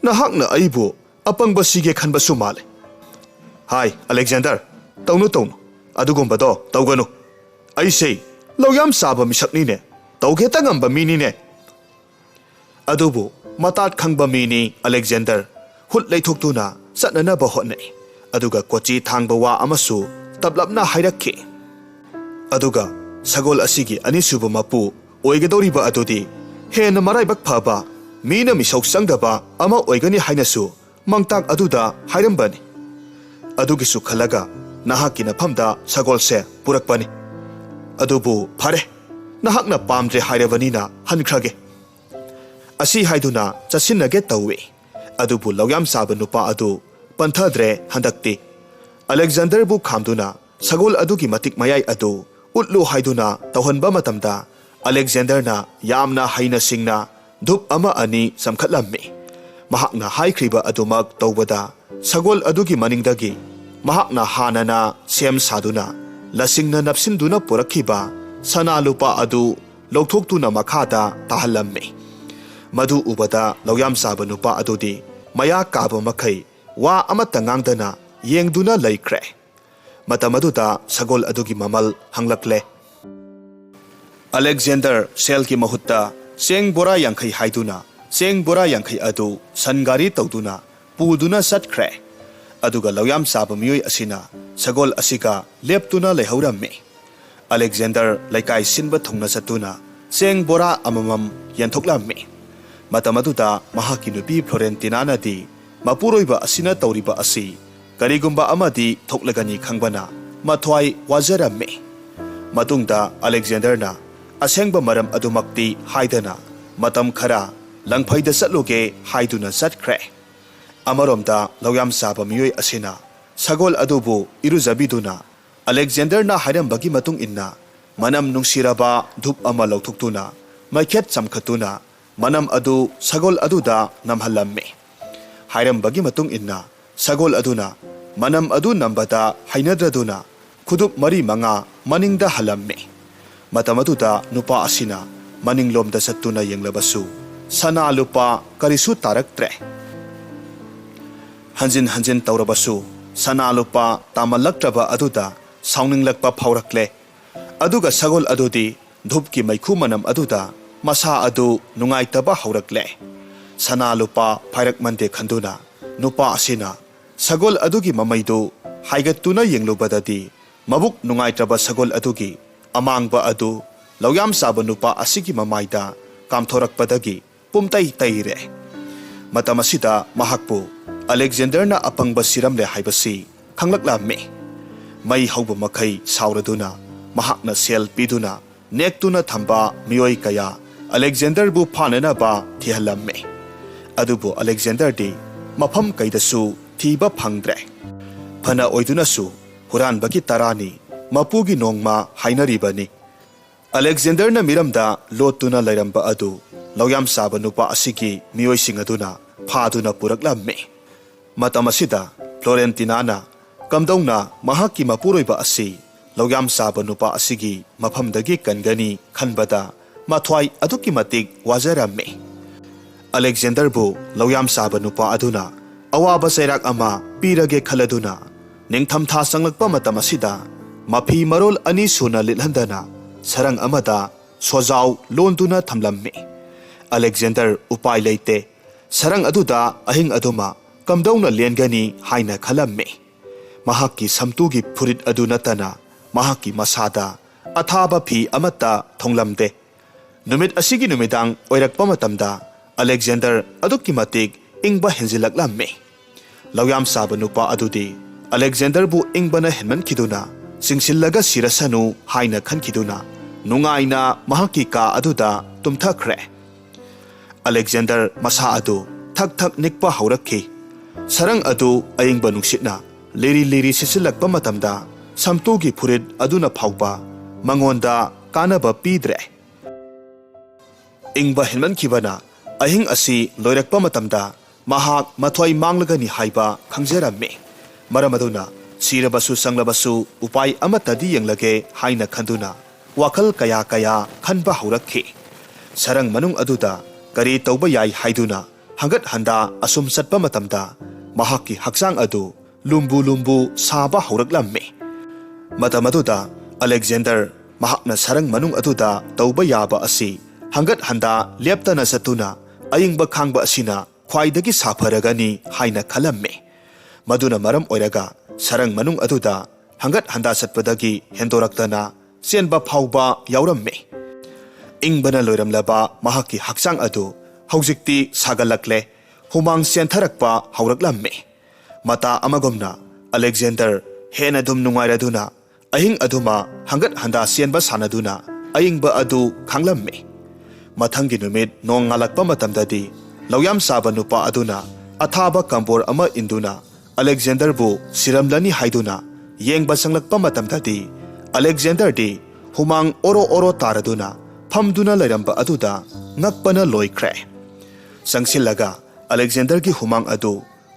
ꯅꯍꯥꯛꯅ ꯑꯩꯕꯨ ꯑꯄꯪꯕ ꯁꯤꯒꯦ ꯈꯟꯕꯁꯨ ꯃꯥꯜꯂꯦ꯫ ꯍꯥꯏ, ꯑꯂꯦꯛꯖꯦꯟꯗꯔ, ꯇꯧꯅꯨ, ꯇꯧꯅꯨ꯫ ꯑꯗꯨꯒꯨꯝꯕꯗꯣ ꯇꯧꯒꯅꯨ꯫ ꯑꯩꯁꯦ ꯂꯧꯌꯥꯝ ꯆꯥꯕ ꯃꯤꯁꯛꯅꯤꯅꯦ, ꯇꯧꯒꯦꯇ ꯉꯝꯕ ꯃꯤꯅꯤꯅꯦ꯫" ꯑꯗꯨꯕꯨ ꯃꯇꯥꯠ ꯈꯪꯕ ꯃꯤꯅꯤ ꯑꯂꯦꯛꯖꯦꯟꯗꯔ꯫ ꯍꯨꯠ ꯂꯩꯊꯣꯛꯇꯨꯅ ꯆꯠꯅꯅꯕ ꯍꯣꯠꯅꯩ꯫ ꯑꯗꯨꯒ ꯀꯣꯆꯤ ꯊꯥꯡꯕ ꯋꯥ ꯑꯃꯁꯨ ꯇꯞꯂꯞꯅ ꯍꯥꯏꯔꯛꯈꯤ꯫ ꯑꯗꯨꯒ ꯁꯒꯣꯜ ꯑꯁꯤꯒꯤ ꯑꯅꯤꯁꯨꯕ ꯃꯄꯨ ꯑꯣꯏꯒꯗꯧꯔꯤꯕ ꯑꯗꯨꯗꯤ ꯍꯦꯟꯅ ꯃꯔꯥꯏꯕꯛ ꯐꯕ, ꯃꯤꯅ ꯃꯤꯁꯧ ꯆꯪꯗꯕ ꯑꯃ ꯑꯣꯏꯒꯅꯤ ꯍꯥꯏꯅꯁꯨ ꯃꯥꯡꯇꯥꯛ ꯑꯗꯨꯗ ꯍꯥꯏꯔꯝꯕꯅꯤ꯫ ꯑꯗꯨꯒꯤꯁꯨ ꯈꯜꯂꯒ ꯅꯍꯥꯛꯀꯤ ꯅꯐꯝꯗ ꯁꯒꯣꯜꯁꯦ ꯄꯨꯔꯛꯄꯅꯤ꯫ ꯑꯗꯨꯕꯨ ꯐꯔꯦ, ꯅꯍꯥꯛꯅ ꯄꯥꯝꯗ꯭ꯔꯦ ꯍꯥꯏꯔꯕꯅꯤꯅ ꯍꯟꯈ꯭ꯔꯒꯦ꯫ ꯑꯁꯤ ꯍꯥꯏꯗꯨꯅ ꯆꯠꯁꯤꯟꯅꯒꯦ ꯇꯧꯏ꯫ ꯑꯗꯨꯕꯨ ꯂꯧꯌꯥꯝ ꯆꯥꯕ ꯅꯨꯄꯥ ꯑꯗꯨ ꯄꯟꯊꯗ꯭ꯔꯦ ꯍꯟꯗꯛꯇꯤ꯫ ꯑꯂꯦꯛꯖꯦꯟꯗꯔꯕꯨ ꯈꯥꯝꯗꯨꯅ ꯁꯒꯣꯜ ꯑꯗꯨꯒꯤ ꯃꯇꯤꯛ ꯃꯌꯥꯏ ꯑꯗꯨ ꯎꯠꯂꯨ ꯍꯥꯏꯗꯨꯅ ꯇꯧꯍꯟꯕ ꯃꯇꯝꯗ, ꯑꯂꯦꯛꯖꯦꯟꯗꯔꯅ ꯌꯥꯝꯅ ꯍꯩꯅ ꯁꯤꯡꯅ ꯙꯨꯞ ꯑꯃ ꯑꯅꯤ ꯆꯝꯈꯠꯂꯝꯃꯤ꯫ ꯃꯍꯥꯛꯅ ꯍꯥꯏꯈ꯭ꯔꯤꯕ ꯑꯗꯨꯃꯛ ꯇꯧꯕꯗ, ꯁꯒꯣꯜ ꯑꯗꯨꯒꯤ ꯃꯅꯤꯡꯗꯒꯤ ꯃꯍꯥꯛꯅ ꯍꯥꯟꯅꯅ ꯁꯦꯝ ꯁꯥꯗꯨꯅ ꯂꯁꯤꯡꯅ ꯅꯞꯁꯤꯟꯗꯨꯅ ꯄꯨꯔꯛꯈꯤꯕ ꯁꯅꯥ ꯂꯨꯄꯥ ꯑꯗꯨ ꯂꯧꯊꯣꯛꯇꯨꯅ ꯃꯈꯥꯗ ꯇꯥꯍꯜꯂꯝꯃꯤ꯫ ꯃꯗꯨ ꯎꯕꯗ ꯂꯧꯌꯥꯝ ꯆꯥꯕ ꯅꯨꯄꯥ ꯑꯗꯨꯗꯤ ꯃꯌꯥ ꯀꯥꯕ ꯃꯈꯩ ꯋꯥ ꯑꯃꯠꯇ ꯉꯥꯡꯗꯅ ꯌꯦꯡꯗꯨꯅ ꯂꯩꯈ꯭ꯔꯦ꯫ ꯃꯇꯝ ꯑꯗꯨꯗ ꯁꯒꯣꯜ ꯑꯗꯨꯒꯤ ꯃꯃꯜ ꯍꯪꯂꯛꯂꯦ꯫ ꯑꯂꯦꯛꯖꯦꯟꯗꯔ ꯁꯦꯜꯒꯤ ꯃꯍꯨꯠꯇ ꯆꯦꯡ ꯕꯣꯔꯥ ꯌꯥꯡꯈꯩ ꯍꯥꯏꯗꯨꯅ, ꯆꯦꯡ ꯕꯣꯔꯥ ꯌꯥꯡꯈꯩ ꯑꯗꯨ ꯁꯟ ꯒꯥꯔꯤ ꯇꯧꯗꯨꯅ ꯄꯨꯗꯨꯅ ꯆꯠꯈ꯭ꯔꯦ꯫ ꯑꯗꯨꯒ ꯂꯧꯌꯥꯝ ꯆꯥꯕ ꯃꯤꯑꯣꯏ ꯑꯁꯤꯅ ꯁꯒꯣꯜ ꯑꯁꯤꯒ ꯂꯦꯞꯇꯨꯅ ꯂꯩꯍꯧꯔꯝꯃꯤ꯫ ꯑꯂꯦꯛꯖꯦꯟꯗꯔ ꯂꯩꯀꯥꯏ ꯁꯤꯟꯕ ꯊꯨꯡꯅ ꯆꯠꯇꯨꯅ ꯆꯦꯡ ꯕꯣꯔꯥ ꯑꯃꯃꯝ ꯌꯦꯟꯊꯣꯛꯂꯝꯃꯤ꯫ ꯃꯇꯝ ꯑꯗꯨꯗ ꯃꯍꯥꯛꯀꯤ ꯅꯨꯄꯤ ꯐ꯭ꯂꯣꯔꯦꯟꯇꯤꯅꯥꯅꯗꯤ ꯃꯄꯨꯔꯣꯏꯕ ꯑꯁꯤꯅ ꯇꯧꯔꯤꯕ ꯑꯁꯤ ꯀꯔꯤꯒꯨꯝꯕ ꯑꯃꯗꯤ ꯊꯣꯛꯂꯒꯅꯤ ꯈꯪꯕꯅ ꯃꯊ꯭ꯋꯥꯏ ꯋꯥꯖꯔꯝꯃꯤ꯫ ꯃꯇꯨꯡꯗ ꯑꯂꯦꯛꯖꯦꯟꯗꯔꯅ ꯑꯁꯦꯡꯕ ꯃꯔꯝ ꯑꯗꯨꯃꯛꯇꯤ ꯍꯥꯏꯗꯅ ꯃꯇꯝ ꯈꯔ ꯂꯪꯐꯩꯗ ꯆꯠꯂꯨꯒꯦ ꯍꯥꯏꯗꯨꯅ ꯆꯠꯈ꯭ꯔꯦ꯫ ꯑꯃꯔꯣꯝꯗ ꯂꯧꯌꯥꯝ ꯆꯥꯕ ꯃꯤꯑꯣꯏ ꯑꯁꯤꯅ ꯁꯒꯣꯜ ꯑꯗꯨꯕꯨ ꯏꯔꯨꯖꯕꯤꯗꯨꯅ ꯑꯂꯦꯛꯖꯦꯟꯗꯔꯅ ꯍꯥꯏꯔꯝꯕꯒꯤ ꯃꯇꯨꯡ ꯏꯟꯅ, ꯃꯅꯝ ꯅꯨꯡꯁꯤꯔꯕ ꯙꯨꯞ ꯑꯃ ꯂꯧꯊꯣꯛꯇꯨꯅ, ꯃꯩꯈꯦꯠ ꯆꯝꯈꯠꯇꯨꯅ, ꯃꯅꯝ ꯑꯗꯨ ꯁꯒꯣꯜ ꯑꯗꯨꯗ ꯅꯝꯍꯜꯂꯝꯃꯤ꯫ ꯍꯥꯏꯔꯝꯕꯒꯤ ꯃꯇꯨꯡ ꯏꯟꯅ, ꯁꯒꯣꯜ ꯑꯗꯨꯅ ꯃꯅꯝ ꯑꯗꯨ ꯅꯝꯕꯗ ꯍꯩꯅꯗ꯭ꯔꯗꯨꯅ, ꯈꯨꯗꯨꯞ ꯃꯔꯤ ꯃꯉꯥ ꯃꯅꯤꯡꯗ ꯍꯜꯂꯝꯃꯤ꯫ ꯃꯇꯝ ꯑꯗꯨꯗ ꯅꯨꯄꯥ ꯑꯁꯤꯅ ꯃꯅꯤꯡꯂꯣꯝꯗ ꯆꯠꯇꯨꯅ ꯌꯦꯡꯂꯕꯁꯨ, ꯁꯅꯥ ꯂꯨꯄꯥ ꯀꯔꯤꯁꯨ ꯇꯥꯔꯛꯇ꯭ꯔꯦ꯫ ꯍꯟꯖꯤꯟ ꯍꯟꯖꯤꯟ ꯇꯧꯔꯕꯁꯨ, ꯁꯅꯥ ꯂꯨꯄꯥ ꯇꯥꯃꯜꯂꯛꯇ꯭ꯔꯕ ꯑꯗꯨꯗ ꯁꯥꯎꯅꯤꯡꯂꯛꯄ ꯐꯥꯎꯔꯛꯂꯦ꯫ ꯑꯗꯨꯒ ꯁꯒꯣꯜ ꯑꯗꯨꯗꯤ ꯙꯨꯞꯀꯤ ꯃꯩꯈꯨ ꯃꯅꯝ ꯑꯗꯨꯗ ꯃꯁꯥ ꯑꯗꯨ ꯅꯨꯡꯉꯥꯏꯇꯕ ꯍꯧꯔꯛꯂꯦ꯫ ꯁꯅꯥ ꯂꯨꯄꯥ ꯐꯥꯏꯔꯛꯃꯟꯗꯦ ꯈꯟꯗꯨꯅ, ꯅꯨꯄꯥ ꯑꯁꯤꯅ ꯁꯒꯣꯜ ꯑꯗꯨꯒꯤ ꯃꯃꯩꯗꯨ ꯍꯥꯏꯒꯠꯇꯨꯅ ꯌꯦꯡꯂꯨꯕꯗꯗꯤ, ꯃꯕꯨꯛ ꯅꯨꯡꯉꯥꯏꯇ꯭ꯔꯕ ꯁꯒꯣꯜ ꯑꯗꯨꯒꯤ ꯑꯃꯥꯡꯕ ꯑꯗꯨ ꯂꯧꯌꯥꯝ ꯆꯥꯕ ꯅꯨꯄꯥ ꯑꯁꯤꯒꯤ ꯃꯃꯥꯏꯗ ꯀꯥꯝꯊꯣꯔꯛꯄꯗꯒꯤ ꯄꯨꯝꯇꯩ ꯇꯩꯔꯦ꯫ ꯃꯇꯝ ꯑꯁꯤꯗ ꯃꯍꯥꯛꯄꯨ ꯑꯂꯦꯛꯖꯦꯟꯗꯔꯅ ꯑꯄꯪꯕ ꯁꯤꯔꯝꯂꯦ ꯍꯥꯏꯕꯁꯤ ꯈꯪꯂꯛꯂꯝꯃꯤ꯫ ꯃꯩ ꯍꯧꯕ ꯃꯈꯩ ꯁꯥꯎꯔꯗꯨꯅ, ꯃꯍꯥꯛꯅ ꯁꯦꯜ ꯄꯤꯗꯨꯅ ꯅꯦꯛꯇꯨꯅ ꯊꯝꯕ ꯃꯤꯑꯣꯏ ꯀꯌꯥ ꯑꯂꯦꯛꯖꯦꯟꯗꯔꯕꯨ ꯐꯥꯅꯅꯕ ꯊꯤꯍꯜꯂꯝꯃꯤ꯫ ꯑꯗꯨꯕꯨ ꯑꯂꯦꯛꯖꯦꯟꯗꯔꯗꯤ ꯃꯐꯝ ꯀꯩꯗꯁꯨ ꯊꯤꯕ ꯐꯪꯗ꯭ꯔꯦ꯫ ꯐꯅ ꯑꯣꯏꯗꯨꯅꯁꯨ, ꯍꯨꯔꯥꯟꯕꯒꯤ ꯇꯔꯥꯅꯤ ꯃꯄꯨꯒꯤ ꯅꯣꯡꯃ ꯍꯥꯏꯅꯔꯤꯕꯅꯤ꯫ ꯑꯂꯦꯛꯖꯦꯟꯗꯔꯅ ꯃꯤꯔꯝꯗ ꯂꯣꯠꯇꯨꯅ ꯂꯩꯔꯝꯕ ꯑꯗꯨ ꯂꯧꯌꯥꯝ ꯆꯥꯕ ꯅꯨꯄꯥ ꯑꯁꯤꯒꯤ ꯃꯤꯑꯣꯏꯁꯤꯡ ꯑꯗꯨꯅ ꯐꯥꯗꯨꯅ ꯄꯨꯔꯛꯂꯝꯃꯤ꯫ ꯃꯇꯝ ꯑꯁꯤꯗ ꯐ꯭ꯂꯣꯔꯦꯟꯇꯤꯅꯥꯅ ꯀꯝꯗꯧꯅ ꯃꯍꯥꯛꯀꯤ ꯃꯄꯨꯔꯣꯏꯕ ꯑꯁꯤ ꯂꯧꯌꯥꯝ ꯆꯥꯕ ꯅꯨꯄꯥ ꯑꯁꯤꯒꯤ ꯃꯐꯝꯗꯒꯤ ꯀꯟꯒꯅꯤ ꯈꯟꯕꯗ ꯃꯊ꯭ꯋꯥꯏ ꯑꯗꯨꯛꯀꯤ ꯃꯇꯤꯛ ꯋꯥꯖꯔꯝꯃꯤ꯫ ꯑꯂꯦꯛꯖꯦꯟꯗꯔꯕꯨ ꯂꯧꯌꯥꯝ ꯆꯥꯕ ꯅꯨꯄꯥ ꯑꯗꯨꯅ ꯑꯋꯥꯕ ꯆꯩꯔꯥꯛ ꯑꯃ ꯄꯤꯔꯒꯦ ꯈꯜꯂꯗꯨꯅ, ꯅꯤꯡꯊꯝꯊꯥ ꯆꯪꯂꯛꯄ ꯃꯇꯝ ꯑꯁꯤꯗ ꯃꯐꯤ ꯃꯔꯣꯜ ꯑꯅꯤ ꯁꯨꯅ ꯂꯤꯠꯍꯟꯗꯅ ꯁꯔꯪ ꯑꯃꯗ ꯁꯣꯖꯥꯎ ꯂꯣꯟꯗꯨꯅ ꯊꯝꯂꯝꯃꯤ꯫ ꯑꯂꯦꯛꯖꯦꯟꯗꯔ ꯎꯄꯥꯏ ꯂꯩꯇꯦ꯫ ꯁꯔꯪ ꯑꯗꯨꯗ ꯑꯍꯤꯡ ꯑꯗꯨꯃ ꯀꯝꯗꯧꯅ ꯂꯦꯟꯒꯅꯤ ꯍꯥꯏꯅ ꯈꯜꯂꯝꯃꯤ꯫ ꯃꯍꯥꯛꯀꯤ ꯁꯝꯇꯨꯒꯤ ꯐꯨꯔꯤꯠ ꯑꯗꯨ ꯅꯠꯇꯅ ꯃꯍꯥꯛꯀꯤ ꯃꯁꯥꯗ ꯑꯊꯥꯕ ꯐꯤ ꯑꯃꯠꯇ ꯊꯣꯡꯂꯝꯗꯦ꯫ ꯅꯨꯃꯤꯠ ꯑꯁꯤꯒꯤ ꯅꯨꯃꯤꯗꯥꯡ ꯑꯣꯏꯔꯛꯄ ꯃꯇꯝꯗ ꯑꯂꯦꯛꯖꯦꯟꯗꯔ ꯑꯗꯨꯛꯀꯤ ꯃꯇꯤꯛ ꯏꯪꯕ ꯍꯦꯟꯖꯤꯜꯂꯛꯂꯝꯃꯤ꯫ ꯂꯧꯌꯥꯝ ꯆꯥꯕ ꯅꯨꯄꯥ ꯑꯗꯨꯗꯤ ꯑꯂꯦꯛꯖꯦꯟꯗꯔꯕꯨ ꯏꯪꯕꯅ ꯍꯦꯟꯃꯟꯈꯤꯗꯨꯅ, ꯆꯤꯡꯁꯤꯜꯂꯒ ꯁꯤꯔꯁꯅꯨ ꯍꯥꯏꯅ ꯈꯟꯈꯤꯗꯨꯅ, ꯅꯨꯡꯉꯥꯏꯅ ꯃꯍꯥꯛꯀꯤ ꯀꯥ ꯑꯗꯨꯗ ꯇꯨꯝꯊꯈ꯭ꯔꯦ꯫ ꯑꯂꯦꯛꯖꯦꯟꯗꯔ ꯃꯁꯥ ꯑꯗꯨ ꯊꯛ ꯊꯛ ꯅꯤꯛꯄ ꯍꯧꯔꯛꯈꯤ꯫ ꯁꯔꯪ ꯑꯗꯨ ꯑꯏꯪꯕ ꯅꯨꯡꯁꯤꯠꯅ ꯂꯤꯔꯤ ꯂꯤꯔꯤ ꯁꯤꯠꯆꯤꯜꯂꯛꯄ ꯃꯇꯝꯗ, ꯁꯝꯇꯨꯒꯤ ꯐꯨꯔꯤꯠ ꯑꯗꯨꯅ ꯐꯥꯎꯕ ꯃꯉꯣꯟꯗ ꯀꯥꯟꯅꯕ ꯄꯤꯗ꯭ꯔꯦ꯫ ꯏꯪꯕ ꯍꯦꯟꯃꯟꯈꯤꯕꯅ ꯑꯍꯤꯡ ꯑꯁꯤ ꯂꯣꯏꯔꯛꯄ ꯃꯇꯝꯗ ꯃꯍꯥꯛ ꯃꯊ꯭ꯋꯥꯏ ꯃꯥꯡꯂꯒꯅꯤ ꯍꯥꯏꯕ ꯈꯪꯖꯔꯝꯃꯤ꯫ ꯃꯔꯝ ꯑꯗꯨꯅ ꯁꯤꯔꯕꯁꯨ ꯆꯪꯂꯕꯁꯨ ꯎꯄꯥꯏ ꯑꯃꯠꯇꯗꯤ ꯌꯦꯡꯂꯒꯦ ꯍꯥꯏꯅ ꯈꯟꯗꯨꯅ ꯋꯥꯈꯜ ꯀꯌꯥ ꯀꯌꯥ ꯈꯟꯕ ꯍꯧꯔꯛꯈꯤ꯫ ꯁꯔꯪ ꯃꯅꯨꯡ ꯑꯗꯨꯗ ꯀꯔꯤ ꯇꯧꯕ ꯌꯥꯏ ꯍꯥꯏꯗꯨꯅ ꯍꯪꯒꯠ ꯍꯟꯗꯥ ꯑꯁꯨꯝ ꯆꯠꯄ ꯃꯇꯝꯗ ꯃꯍꯥꯛꯀꯤ ꯍꯛꯆꯥꯡ ꯑꯗꯨ ꯂꯨꯝꯕꯨ ꯂꯨꯝꯕꯨ ꯁꯥꯕ ꯍꯧꯔꯛꯂꯝꯃꯤ꯫ ꯃꯇꯝ ꯑꯗꯨꯗ ꯑꯂꯦꯛꯖꯦꯟꯗꯔ ꯃꯍꯥꯛꯅ ꯁꯔꯪ ꯃꯅꯨꯡ ꯑꯗꯨꯗ ꯇꯧꯕ ꯌꯥꯕ ꯑꯁꯤ ꯍꯪꯒꯠ ꯍꯟꯗꯥ ꯂꯦꯞꯇꯅ ꯆꯠꯇꯨꯅ ꯑꯏꯪꯕ ꯈꯥꯡꯕ ꯑꯁꯤꯅ ꯈ꯭ꯋꯥꯏꯗꯒꯤ ꯁꯥꯐꯔꯒꯅꯤ ꯍꯥꯏꯅ ꯈꯜꯂꯝꯃꯤ꯫ ꯃꯗꯨꯅ ꯃꯔꯝ ꯑꯣꯏꯔꯒ ꯁꯔꯪ ꯃꯅꯨꯡ ꯑꯗꯨꯗ ꯍꯪꯒꯠ ꯍꯟꯗꯥ ꯆꯠꯄꯗꯒꯤ ꯍꯦꯟꯗꯣꯔꯛꯇꯅ ꯆꯦꯟꯕ ꯐꯥꯎꯕ ꯌꯥꯎꯔꯝꯃꯤ꯫ ꯏꯪꯕꯅ ꯂꯣꯏꯔꯝꯂꯕ ꯃꯍꯥꯛꯀꯤ ꯍꯛꯆꯥꯡ ꯑꯗꯨ ꯍꯧꯖꯤꯛꯇꯤ ꯁꯥꯒꯠꯂꯛꯂꯦ, ꯍꯨꯃꯥꯡ ꯆꯦꯟꯊꯔꯛꯄ ꯍꯧꯔꯛꯂꯝꯃꯤ꯫ ꯃꯇꯥ ꯑꯃꯒꯨꯝꯅ ꯑꯂꯦꯛꯖꯦꯟꯗꯔ ꯍꯦꯟꯅ ꯑꯗꯨꯝ ꯅꯨꯡꯉꯥꯏꯔꯗꯨꯅ ꯑꯍꯤꯡ ꯑꯗꯨꯃ ꯍꯪꯒꯠ ꯍꯟꯗꯥ ꯆꯦꯟꯕ ꯁꯥꯟꯅꯗꯨꯅ ꯑꯏꯪꯕ ꯑꯗꯨ ꯈꯥꯡꯂꯝꯃꯤ꯫ ꯃꯊꯪꯒꯤ ꯅꯨꯃꯤꯠ ꯅꯣꯡ ꯉꯥꯜꯂꯛꯄ ꯃꯇꯝꯗꯗꯤ ꯂꯧꯌꯥꯝ ꯆꯥꯕ ꯅꯨꯄꯥ ꯑꯗꯨꯅ ꯑꯊꯥꯕ ꯀꯝꯕꯣꯔ ꯑꯃ ꯏꯟꯗꯨꯅ ꯑꯂꯦꯛꯖꯦꯟꯗꯔꯕꯨ ꯁꯤꯔꯝꯂꯅꯤ ꯍꯥꯏꯗꯨꯅ ꯌꯦꯡꯕ ꯆꯪꯂꯛꯄ ꯃꯇꯝꯗꯗꯤ ꯑꯂꯦꯛꯖꯦꯟꯗꯔꯗꯤ ꯍꯨꯃꯥꯡ ꯑꯣꯔꯣ ꯑꯣꯔꯣ ꯇꯥꯔꯗꯨꯅ ꯐꯝꯗꯨꯅ ꯂꯩꯔꯝꯕ ꯑꯗꯨꯗ ꯉꯛꯄꯅ ꯂꯣꯏꯈ꯭ꯔꯦ꯫ ꯆꯪꯁꯤꯜꯂꯒ ꯑꯂꯦꯛꯖꯦꯟꯗꯔꯒꯤ ꯍꯨꯃꯥꯡ ꯑꯗꯨ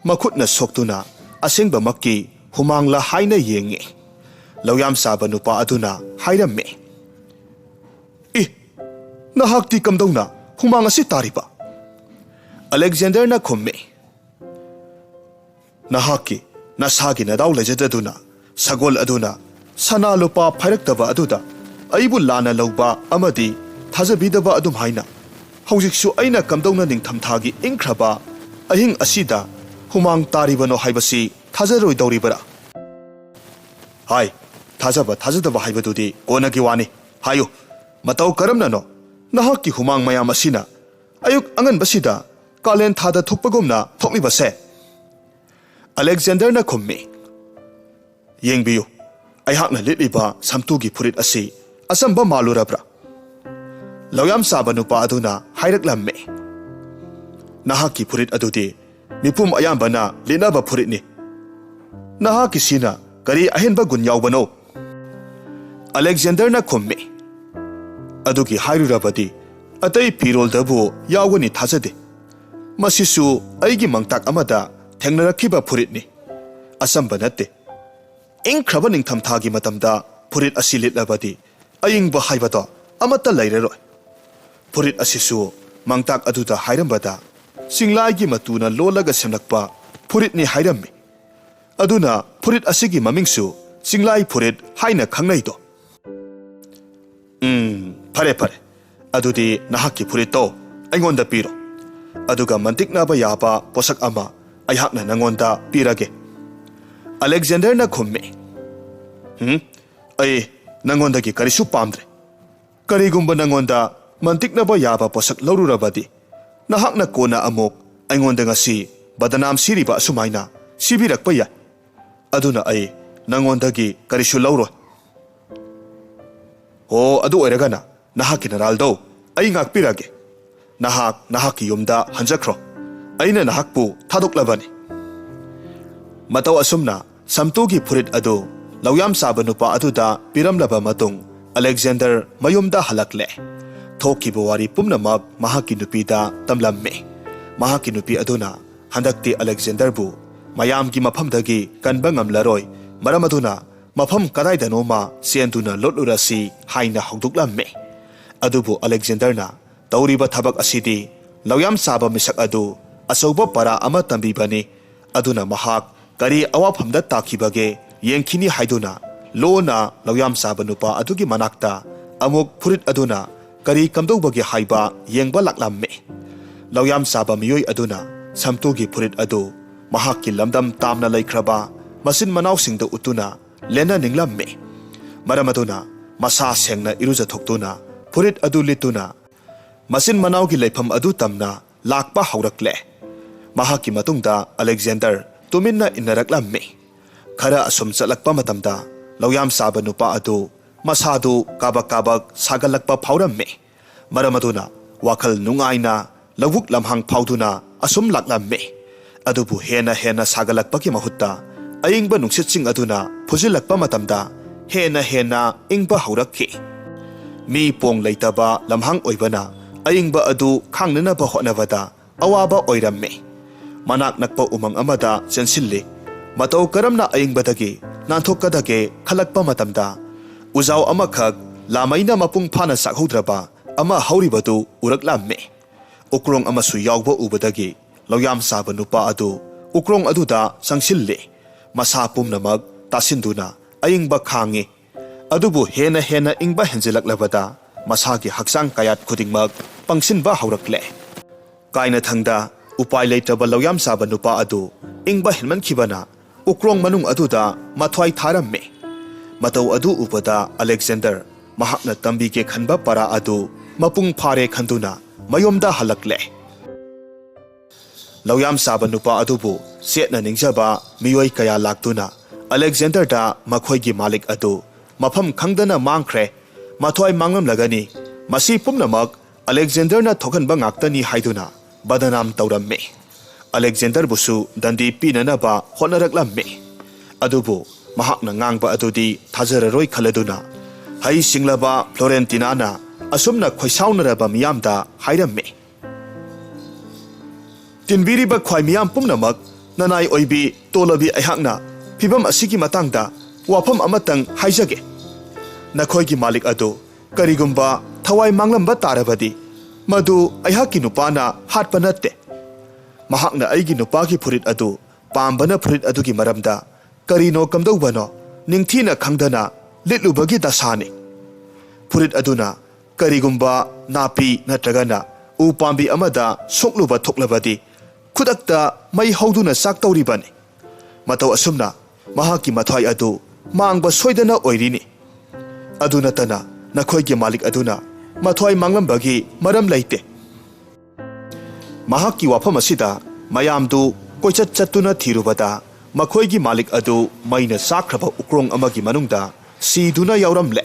ꯃꯈꯨꯠꯅ ꯁꯣꯛꯇꯨꯅ ꯑꯁꯦꯡꯕꯃꯛꯀꯤ ꯍꯨꯃꯥꯡꯂ ꯍꯥꯏꯅ ꯌꯦꯡꯉꯤ꯫ ꯂꯧꯌꯥꯝ ꯆꯥꯕ ꯅꯨꯄꯥ ꯑꯗꯨꯅ ꯍꯥꯏꯔꯝꯃꯤ, "ꯏ, ꯅꯍꯥꯛꯇꯤ ꯀꯝꯗꯧꯅ ꯍꯨꯃꯥꯡ ꯑꯁꯤ ꯇꯥꯔꯤꯕ?" ꯑꯂꯦꯛꯖꯦꯟꯗꯔꯅ ꯈꯨꯝꯃꯤ, "ꯅꯍꯥꯛꯀꯤ ꯅꯁꯥꯒꯤ ꯅꯗꯥꯎ ꯂꯩꯖꯗꯗꯨꯅ ꯁꯒꯣꯜ ꯑꯗꯨꯅ ꯁꯅꯥ ꯂꯨꯄꯥ ꯐꯥꯏꯔꯛꯇꯕ ꯑꯗꯨꯗ ꯑꯩꯕꯨ ꯂꯥꯟꯅ ꯂꯧꯕ ꯑꯃꯗꯤ ꯊꯥꯖꯕꯤꯗꯕ ꯑꯗꯨꯝ ꯍꯥꯏꯅ ꯍꯧꯖꯤꯛꯁꯨ ꯑꯩꯅ ꯀꯝꯗꯧꯅ ꯅꯤꯡꯊꯝꯊꯥꯒꯤ ꯏꯪꯈ꯭ꯔꯕ ꯑꯍꯤꯡ ꯑꯁꯤꯗ ꯍꯨꯃꯥꯡ ꯇꯥꯔꯤꯕꯅꯣ ꯍꯥꯏꯕꯁꯤ ꯊꯥꯖꯔꯣꯏꯗꯧꯔꯤꯕꯔꯥ?" "ꯍꯥꯏ, ꯊꯥꯖꯕ ꯊꯥꯖꯗꯕ ꯍꯥꯏꯕꯗꯨꯗꯤ ꯀꯣꯟꯅꯒꯤ ꯋꯥꯅꯤ꯫ ꯍꯥꯏꯌꯨ, ꯃꯇꯧ ꯀꯔꯝꯅꯅꯣ ꯅꯍꯥꯛꯀꯤ ꯍꯨꯃꯥꯡ ꯃꯌꯥꯝ ꯑꯁꯤꯅ ꯑꯌꯨꯛ ꯑꯉꯟꯕꯁꯤꯗ ꯀꯥꯂꯦꯟ ꯊꯥꯗ ꯊꯣꯛꯄꯒꯨꯝꯅ ꯊꯣꯛꯂꯤꯕꯁꯦ?" ꯑꯂꯦꯛꯖꯦꯟꯗꯔꯅ ꯈꯨꯝꯃꯤ, "ꯌꯦꯡꯕꯤꯌꯨ, ꯑꯩꯍꯥꯛꯅ ꯂꯤꯠꯂꯤꯕ ꯁꯝꯇꯨꯒꯤ ꯐꯨꯔꯤꯠ ꯑꯁꯤ ꯑꯆꯝꯕ ꯃꯥꯜꯂꯨꯔꯕ꯭ꯔꯥ?" ꯂꯧꯌꯥꯝ ꯆꯥꯕ ꯅꯨꯄꯥ ꯑꯗꯨꯅ ꯍꯥꯏꯔꯛꯂꯝꯃꯤ, "ꯅꯍꯥꯛꯀꯤ ꯐꯨꯔꯤꯠ ꯑꯗꯨꯗꯤ ꯃꯤꯄꯨꯝ ꯑꯌꯥꯝꯕꯅ ꯂꯤꯠꯅꯕ ꯐꯨꯔꯤꯠꯅꯤ꯫ ꯅꯍꯥꯛꯀꯤꯁꯤꯅ "ꯀꯔꯤ ꯑꯍꯦꯟꯕ ꯒꯨꯟ ꯌꯥꯎꯕꯅꯣ?" ꯑꯂꯦꯛꯖꯦꯟꯗꯔꯅ ꯈꯨꯝꯃꯤ, "ꯑꯗꯨꯒꯤ ꯍꯥꯏꯔꯨꯔꯕꯗꯤ ꯑꯇꯩ ꯐꯤꯔꯣꯜꯗꯕꯨ ꯌꯥꯎꯒꯅꯤ ꯊꯥꯖꯗꯦ꯫ ꯃꯁꯤꯁꯨ ꯑꯩꯒꯤ ꯃꯥꯡꯇꯥꯛ ꯑꯃꯗ ꯊꯦꯡꯅꯔꯛꯈꯤꯕ ꯐꯨꯔꯤꯠꯅꯤ꯫ ꯑꯆꯝꯕ ꯅꯠꯇꯦ꯫ ꯏꯪꯈ꯭ꯔꯕ ꯅꯤꯡꯊꯝꯊꯥꯒꯤ ꯃꯇꯝꯗ ꯐꯨꯔꯤꯠ ꯑꯁꯤ ꯂꯤꯠꯂꯕꯗꯤ ꯑꯏꯪꯕ ꯍꯥꯏꯕꯗꯣ ꯑꯃꯠꯇ ꯂꯩꯔꯔꯣꯏ꯫ ꯐꯨꯔꯤꯠ ꯑꯁꯤꯁꯨ ꯃꯥꯡꯇꯥꯛ ꯑꯗꯨꯗ ꯍꯥꯏꯔꯝꯕꯗ ꯆꯤꯡꯂꯥꯏꯒꯤ ꯃꯇꯨꯅ ꯂꯣꯜꯂꯒ ꯁꯦꯝꯂꯛꯄ ꯐꯨꯔꯤꯠꯅꯤ ꯍꯥꯏꯔꯝꯃꯤ꯫ ꯑꯗꯨꯅ ꯐꯨꯔꯤꯠ ꯑꯁꯤꯒꯤ ꯃꯃꯤꯡꯁꯨ ꯆꯤꯡꯂꯥꯏ ꯐꯨꯔꯤꯠ ꯍꯥꯏꯅ ꯈꯪꯅꯩꯗꯣ꯫ ꯎꯝ, ꯐꯔꯦ, ꯐꯔꯦ꯫ ꯑꯗꯨꯗꯤ ꯅꯍꯥꯛꯀꯤ ꯐꯨꯔꯤꯠꯇꯣ ꯑꯩꯉꯣꯟꯗ ꯄꯤꯔꯣ꯫ ꯑꯗꯨꯒ ꯃꯟꯇꯤꯛꯅꯕ ꯌꯥꯕ ꯄꯣꯠꯁꯛ ꯑꯃ ꯑꯩꯍꯥꯛꯅ ꯅꯪꯉꯣꯟꯗ ꯄꯤꯔꯒꯦ꯫" ꯑꯂꯦꯛꯖꯦꯟꯗꯔꯅ ꯈꯨꯝꯃꯤ, "ꯎꯝ, ꯑꯩ ꯅꯪꯉꯣꯟꯗꯒꯤ ꯀꯔꯤꯁꯨ ꯄꯥꯝꯗ꯭ꯔꯦ꯫ ꯀꯔꯤꯒꯨꯝꯕ ꯅꯪꯉꯣꯟꯗ ꯃꯟꯇꯤꯛꯅꯕ ꯌꯥꯕ ꯄꯣꯠꯁꯛ ꯂꯧꯔꯨꯔꯕꯗꯤ, ꯅꯍꯥꯛꯅ ꯀꯣꯟꯅ ꯑꯃꯨꯛ ꯑꯩꯉꯣꯟꯗ ꯉꯁꯤ ꯕꯗꯅꯥꯝ ꯁꯤꯔꯤꯕ ꯑꯁꯨꯃꯥꯏꯅ ꯁꯤꯕꯤꯔꯛꯄ ꯌꯥꯏ꯫ ꯑꯗꯨꯅ ꯑꯩ ꯅꯪꯉꯣꯟꯗꯒꯤ ꯀꯔꯤꯁꯨ ꯂꯧꯔꯣꯏ꯫ ꯑꯣ, ꯑꯗꯨ ꯑꯣꯏꯔꯒꯅ ꯅꯍꯥꯛꯀꯤ ꯅꯔꯥꯜꯗꯣ ꯑꯩ ꯉꯥꯛꯄꯤꯔꯒꯦ꯫ ꯅꯍꯥꯛ ꯅꯍꯥꯛꯀꯤ ꯌꯨꯝꯗ ꯍꯟꯖꯈ꯭ꯔꯣ꯫ ꯑꯩꯅ ꯅꯍꯥꯛꯄꯨ ꯊꯥꯗꯣꯛꯂꯕꯅꯤ꯫" ꯃꯇꯧ ꯑꯁꯨꯝꯅ ꯁꯝꯇꯨꯒꯤ ꯐꯨꯔꯤꯠ ꯑꯗꯨ ꯂꯧꯌꯥꯝ ꯆꯥꯕ ꯅꯨꯄꯥ ꯑꯗꯨꯗ ꯄꯤꯔꯝꯂꯕ ꯃꯇꯨꯡ, ꯑꯂꯦꯛꯖꯦꯟꯗꯔ ꯃꯌꯨꯝꯗ ꯍꯜꯂꯛꯂꯦ꯫ ꯊꯣꯛꯈꯤꯕ ꯋꯥꯔꯤ ꯄꯨꯝꯅꯃꯛ ꯃꯍꯥꯛꯀꯤ ꯅꯨꯄꯤꯗ ꯇꯝꯂꯝꯃꯤ꯫ ꯃꯍꯥꯛꯀꯤ ꯅꯨꯄꯤ ꯑꯗꯨꯅ ꯍꯟꯗꯛꯇꯤ ꯑꯂꯦꯛꯖꯦꯟꯗꯔꯕꯨ ꯃꯌꯥꯝꯒꯤ ꯃꯐꯝꯗꯒꯤ ꯀꯟꯕ ꯉꯝꯂꯔꯣꯏ, ꯃꯔꯝ ꯑꯗꯨꯅ ꯃꯐꯝ ꯀꯗꯥꯏꯗꯅꯣꯃ ꯆꯦꯟꯗꯨꯅ ꯂꯣꯠꯂꯨꯔꯁꯤ ꯍꯥꯏꯅ ꯍꯧꯗꯣꯛꯂꯝꯃꯤ꯫ ꯑꯗꯨꯕꯨ ꯑꯂꯦꯛꯖꯦꯟꯗꯔꯅ ꯇꯧꯔꯤꯕ ꯊꯕꯛ ꯑꯁꯤꯗꯤ ꯂꯧꯌꯥꯝ ꯆꯥꯕ ꯃꯤꯁꯛ ꯑꯗꯨ ꯑꯆꯧꯕ ꯄꯔꯥ ꯑꯃ ꯇꯝꯕꯤꯕꯅꯤ꯫ ꯑꯗꯨꯅ ꯃꯍꯥꯛ ꯀꯔꯤ ꯑꯋꯥꯐꯝꯗ ꯇꯥꯈꯤꯕꯒꯦ ꯌꯦꯡꯈꯤꯅꯤ ꯍꯥꯏꯗꯨꯅ ꯂꯣꯟꯅ ꯂꯧꯌꯥꯝ ꯆꯥꯕ ꯅꯨꯄꯥ ꯑꯗꯨꯒꯤ ꯃꯅꯥꯛꯇ ꯑꯃꯨꯛ ꯐꯨꯔꯤꯠ ꯑꯗꯨꯅ ꯀꯔꯤ ꯀꯝꯗꯧꯕꯒꯦ ꯍꯥꯏꯕ ꯌꯦꯡꯕ ꯂꯥꯛꯂꯝꯃꯤ꯫ ꯂꯧꯌꯥꯝ ꯆꯥꯕ ꯃꯤꯑꯣꯏ ꯑꯗꯨꯅ ꯁꯝꯇꯨꯒꯤ ꯐꯨꯔꯤꯠ ꯑꯗꯨ ꯃꯍꯥꯛꯀꯤ ꯂꯝꯗꯝ ꯇꯥꯝꯅ ꯂꯩꯈ꯭ꯔꯕ ꯃꯆꯤꯟ ꯃꯅꯥꯎꯁꯤꯡꯗ ꯎꯠꯇꯨꯅ ꯂꯦꯟꯅ ꯅꯤꯡꯂꯝꯃꯤ꯫ ꯃꯔꯝ ꯑꯗꯨꯅ ꯃꯁꯥ ꯁꯦꯡꯅ ꯏꯔꯨꯖꯊꯣꯛꯇꯨꯅ ꯐꯨꯔꯤꯠ ꯑꯗꯨ ꯂꯤꯠꯇꯨꯅ ꯃꯆꯤꯟ ꯃꯅꯥꯎꯒꯤ ꯂꯩꯐꯝ ꯑꯗꯨ ꯇꯝꯅ ꯂꯥꯛꯄ ꯍꯧꯔꯛꯂꯦ꯫ ꯃꯍꯥꯛꯀꯤ ꯃꯇꯨꯡꯗ ꯑꯂꯦꯛꯖꯦꯟꯗꯔ ꯇꯨꯃꯤꯟꯅ ꯏꯟꯅꯔꯛꯂꯝꯃꯤ꯫ ꯈꯔ ꯑꯁꯨꯝ ꯆꯠꯂꯛꯄ ꯃꯇꯝꯗ ꯂꯧꯌꯥꯝ ꯆꯥꯕ ꯅꯨꯄꯥ ꯑꯗꯨ ꯃꯁꯥꯗꯨ ꯀꯥꯕꯛ ꯀꯥꯕꯛ ꯁꯥꯒꯠꯂꯛꯄ ꯐꯥꯎꯔꯝꯃꯤ꯫ ꯃꯔꯝ ꯑꯗꯨꯅ ꯋꯥꯈꯜ ꯅꯨꯡꯉꯥꯏꯅ ꯂꯧꯕꯨꯛ ꯂꯝꯍꯥꯡ ꯐꯥꯎꯗꯨꯅ ꯑꯁꯨꯝ ꯂꯥꯛꯂꯝꯃꯤ꯫ ꯑꯗꯨꯕꯨ ꯍꯦꯟꯅ ꯍꯦꯟꯅ ꯁꯥꯒꯠꯂꯛꯄꯒꯤ ꯃꯍꯨꯠꯇ ꯑꯏꯪꯕ ꯅꯨꯡꯁꯤꯠꯁꯤꯡ ꯑꯗꯨꯅ ꯐꯨꯖꯤꯜꯂꯛꯄ ꯃꯇꯝꯗ ꯍꯦꯟꯅ ꯍꯦꯟꯅ ꯏꯪꯕ ꯍꯧꯔꯛꯈꯤ꯫ ꯃꯤ ꯄꯣꯡ ꯂꯩꯇꯕ ꯂꯝꯍꯥꯡ ꯑꯣꯏꯕꯅ ꯑꯏꯪꯕ ꯑꯗꯨ ꯈꯥꯡꯅꯅꯕ ꯍꯣꯠꯅꯕꯗ ꯑꯋꯥꯕ ꯑꯣꯏꯔꯝꯃꯤ꯫ ꯃꯅꯥꯛ ꯅꯛꯄ ꯎꯃꯪ ꯑꯃꯗ ꯆꯦꯟꯁꯤꯜꯂꯤ꯫ ꯃꯇꯧ ꯀꯔꯝꯅ ꯑꯏꯪꯕꯗꯒꯤ ꯅꯥꯟꯊꯣꯛꯀꯗꯒꯦ ꯈꯜꯂꯛꯄ ꯃꯇꯝꯗ, ꯎꯖꯥꯎ ꯑꯃꯈꯛ ꯂꯥꯃꯩꯅ ꯃꯄꯨꯡ ꯐꯥꯅ ꯁꯥꯛꯍꯧꯗ꯭ꯔꯕ ꯑꯃ ꯍꯧꯔꯤꯕꯗꯨ ꯎꯔꯛꯂꯝꯃꯤ꯫ ꯎꯀ꯭ꯔꯣꯡ ꯑꯃꯁꯨ ꯌꯥꯎꯕ ꯎꯕꯗꯒꯤ ꯂꯧꯌꯥꯝ ꯆꯥꯕ ꯅꯨꯄꯥ ꯑꯗꯨ ꯎꯀ꯭ꯔꯣꯡ ꯑꯗꯨꯗ ꯆꯪꯁꯤꯜꯂꯤ꯫ ꯃꯁꯥ ꯄꯨꯝꯅꯃꯛ ꯇꯥꯁꯤꯟꯗꯨꯅ ꯑꯏꯪꯕ ꯈꯥꯡꯉꯤ꯫ ꯑꯗꯨꯕꯨ ꯍꯦꯟꯅ ꯍꯦꯟꯅ ꯏꯪꯕ ꯍꯦꯟꯖꯤꯜꯂꯛꯂꯕꯗ ꯃꯁꯥꯒꯤ ꯍꯛꯆꯥꯡ ꯀꯌꯥꯠ ꯈꯨꯗꯤꯡꯃꯛ ꯄꯪꯁꯤꯟꯕ ꯍꯧꯔꯛꯂꯦ꯫ ꯀꯥꯏꯅꯊꯪꯗ ꯎꯄꯥꯏ ꯂꯩꯇ꯭ꯔꯕ ꯂꯧꯌꯥꯝ ꯆꯥꯕ ꯅꯨꯄꯥ ꯑꯗꯨ ꯏꯪꯕ ꯍꯦꯟꯃꯟꯈꯤꯕꯅ ꯎꯀ꯭ꯔꯣꯡ ꯃꯅꯨꯡ ꯑꯗꯨꯗ ꯃꯊ꯭ꯋꯥꯏ ꯊꯥꯔꯝꯃꯤ꯫ ꯃꯇꯧ ꯑꯗꯨ ꯎꯕꯗ ꯑꯂꯦꯛꯖꯦꯟꯗꯔ ꯃꯍꯥꯛꯅ ꯇꯝꯕꯤꯒꯦ ꯈꯟꯕ ꯄꯔꯥ ꯑꯗꯨ ꯃꯄꯨꯡ ꯐꯥꯔꯦ ꯈꯟꯗꯨꯅ ꯃꯌꯨꯝꯗ ꯍꯜꯂꯛꯂꯦ꯫ ꯂꯧꯌꯥꯝ ꯆꯥꯕ ꯅꯨꯄꯥ ꯑꯗꯨꯕꯨ ꯆꯦꯠꯅ ꯅꯤꯡꯖꯕ ꯃꯤꯑꯣꯏ ꯀꯌꯥ ꯂꯥꯛꯇꯨꯅ ꯑꯂꯦꯛꯖꯦꯟꯗꯔꯗ ꯃꯈꯣꯏꯒꯤ ꯃꯥꯂꯤꯛ ꯑꯗꯨ ꯃꯐꯝ ꯈꯪꯗꯅ ꯃꯥꯡꯈ꯭ꯔꯦ, ꯃꯊ꯭ꯋꯥꯏ ꯃꯥꯡꯂꯝꯂꯒꯅꯤ, ꯃꯁꯤ ꯄꯨꯝꯅꯃꯛ ꯑꯂꯦꯛꯖꯦꯟꯗꯔꯅ ꯊꯣꯛꯍꯟꯕ ꯉꯥꯛꯇꯅꯤ ꯍꯥꯏꯗꯨꯅ ꯕꯗꯅꯥꯝ ꯇꯧꯔꯝꯃꯤ꯫ ꯑꯂꯦꯛꯖꯦꯟꯗꯔꯕꯨꯁꯨ ꯗꯟꯗꯤ ꯄꯤꯅꯅꯕ ꯍꯣꯠꯅꯔꯛꯂꯝꯃꯤ꯫ ꯑꯗꯨꯕꯨ ꯃꯍꯥꯛꯅ ꯉꯥꯡꯕ ꯑꯗꯨꯗꯤ ꯊꯥꯖꯔꯔꯣꯏ ꯈꯜꯂꯗꯨꯅ ꯍꯩ ꯁꯤꯡꯂꯕ ꯐ꯭ꯂꯣꯔꯦꯟꯇꯤꯅꯥꯅ ꯑꯁꯨꯝꯅ ꯈꯣꯏꯁꯥꯎꯅꯔꯕ ꯃꯤꯌꯥꯝꯗ ꯍꯥꯏꯔꯝꯃꯤ꯫ ꯇꯤꯟꯕꯤꯔꯤꯕ ꯈ꯭ꯋꯥꯏ ꯃꯤꯌꯥꯝ ꯄꯨꯝꯅꯃꯛ, ꯅꯅꯥꯏ ꯑꯣꯏꯕꯤ ꯇꯣꯂꯕꯤ ꯑꯩꯍꯥꯛꯅ ꯐꯤꯚꯝ ꯑꯁꯤꯒꯤ ꯃꯇꯥꯡꯗ ꯋꯥꯐꯝ ꯑꯃꯇꯪ ꯍꯥꯏꯖꯒꯦ꯫ ꯅꯈꯣꯏꯒꯤ ꯃꯥꯂꯤꯛ ꯑꯗꯨ ꯀꯔꯤꯒꯨꯝꯕ ꯊꯋꯥꯏ ꯃꯥꯡꯂꯝꯕ ꯇꯥꯔꯕꯗꯤ, ꯃꯗꯨ ꯑꯩꯍꯥꯛꯀꯤ ꯅꯨꯄꯥꯅ ꯍꯥꯠꯄ ꯅꯠꯇꯦ꯫ ꯃꯍꯥꯛꯅ ꯑꯩꯒꯤ ꯅꯨꯄꯥꯒꯤ ꯐꯨꯔꯤꯠ ꯑꯗꯨ ꯄꯥꯝꯕꯅ ꯐꯨꯔꯤꯠ ꯑꯗꯨꯒꯤ ꯃꯔꯝꯗ ꯀꯔꯤꯅꯣ ꯀꯝꯗꯧꯕꯅꯣ ꯅꯤꯡꯊꯤꯅ ꯈꯪꯗꯅ ꯂꯤꯠꯂꯨꯕꯒꯤ ꯗꯁꯥꯅꯤ꯫ ꯐꯨꯔꯤꯠ ꯑꯗꯨꯅ ꯀꯔꯤꯒꯨꯝꯕ ꯅꯥꯄꯤ ꯅꯠꯇ꯭ꯔꯒꯅ ꯎ ꯄꯥꯝꯕꯤ ꯑꯃꯗ ꯁꯣꯛꯂꯨꯕ ꯊꯣꯛꯂꯕꯗꯤ ꯈꯨꯗꯛꯇ ꯃꯩ ꯍꯧꯗꯨꯅ ꯆꯥꯛꯇꯧꯔꯤꯕꯅꯤ꯫ ꯃꯇꯧ ꯑꯁꯨꯝꯅ ꯃꯍꯥꯛꯀꯤ ꯃꯊ꯭ꯋꯥꯏ ꯑꯗꯨ ꯃꯥꯡꯕ ꯁꯣꯏꯗꯅ ꯑꯣꯏꯔꯤꯅꯤ꯫ ꯑꯗꯨ ꯅꯠꯇꯅ ꯅꯈꯣꯏꯒꯤ ꯃꯥꯂꯤꯛ ꯑꯗꯨꯅ ꯃꯊ꯭ꯋꯥꯏ ꯃꯥꯡꯂꯝꯕꯒꯤ ꯃꯔꯝ ꯂꯩꯇꯦ꯫ ꯃꯍꯥꯛꯀꯤ ꯋꯥꯐꯝ ꯑꯁꯤꯗ ꯃꯌꯥꯝꯗꯨ ꯀꯣꯏꯆꯠ ꯆꯠꯇꯨꯅ ꯊꯤꯔꯨꯕꯗ ꯃꯈꯣꯏꯒꯤ ꯃꯥꯂꯤꯛ ꯑꯗꯨ ꯃꯩꯅ ꯆꯥꯛꯈ꯭ꯔꯕ ꯎꯀ꯭ꯔꯣꯡ ꯑꯃꯒꯤ ꯃꯅꯨꯡꯗ ꯁꯤꯗꯨꯅ ꯌꯥꯎꯔꯝꯂꯦ꯫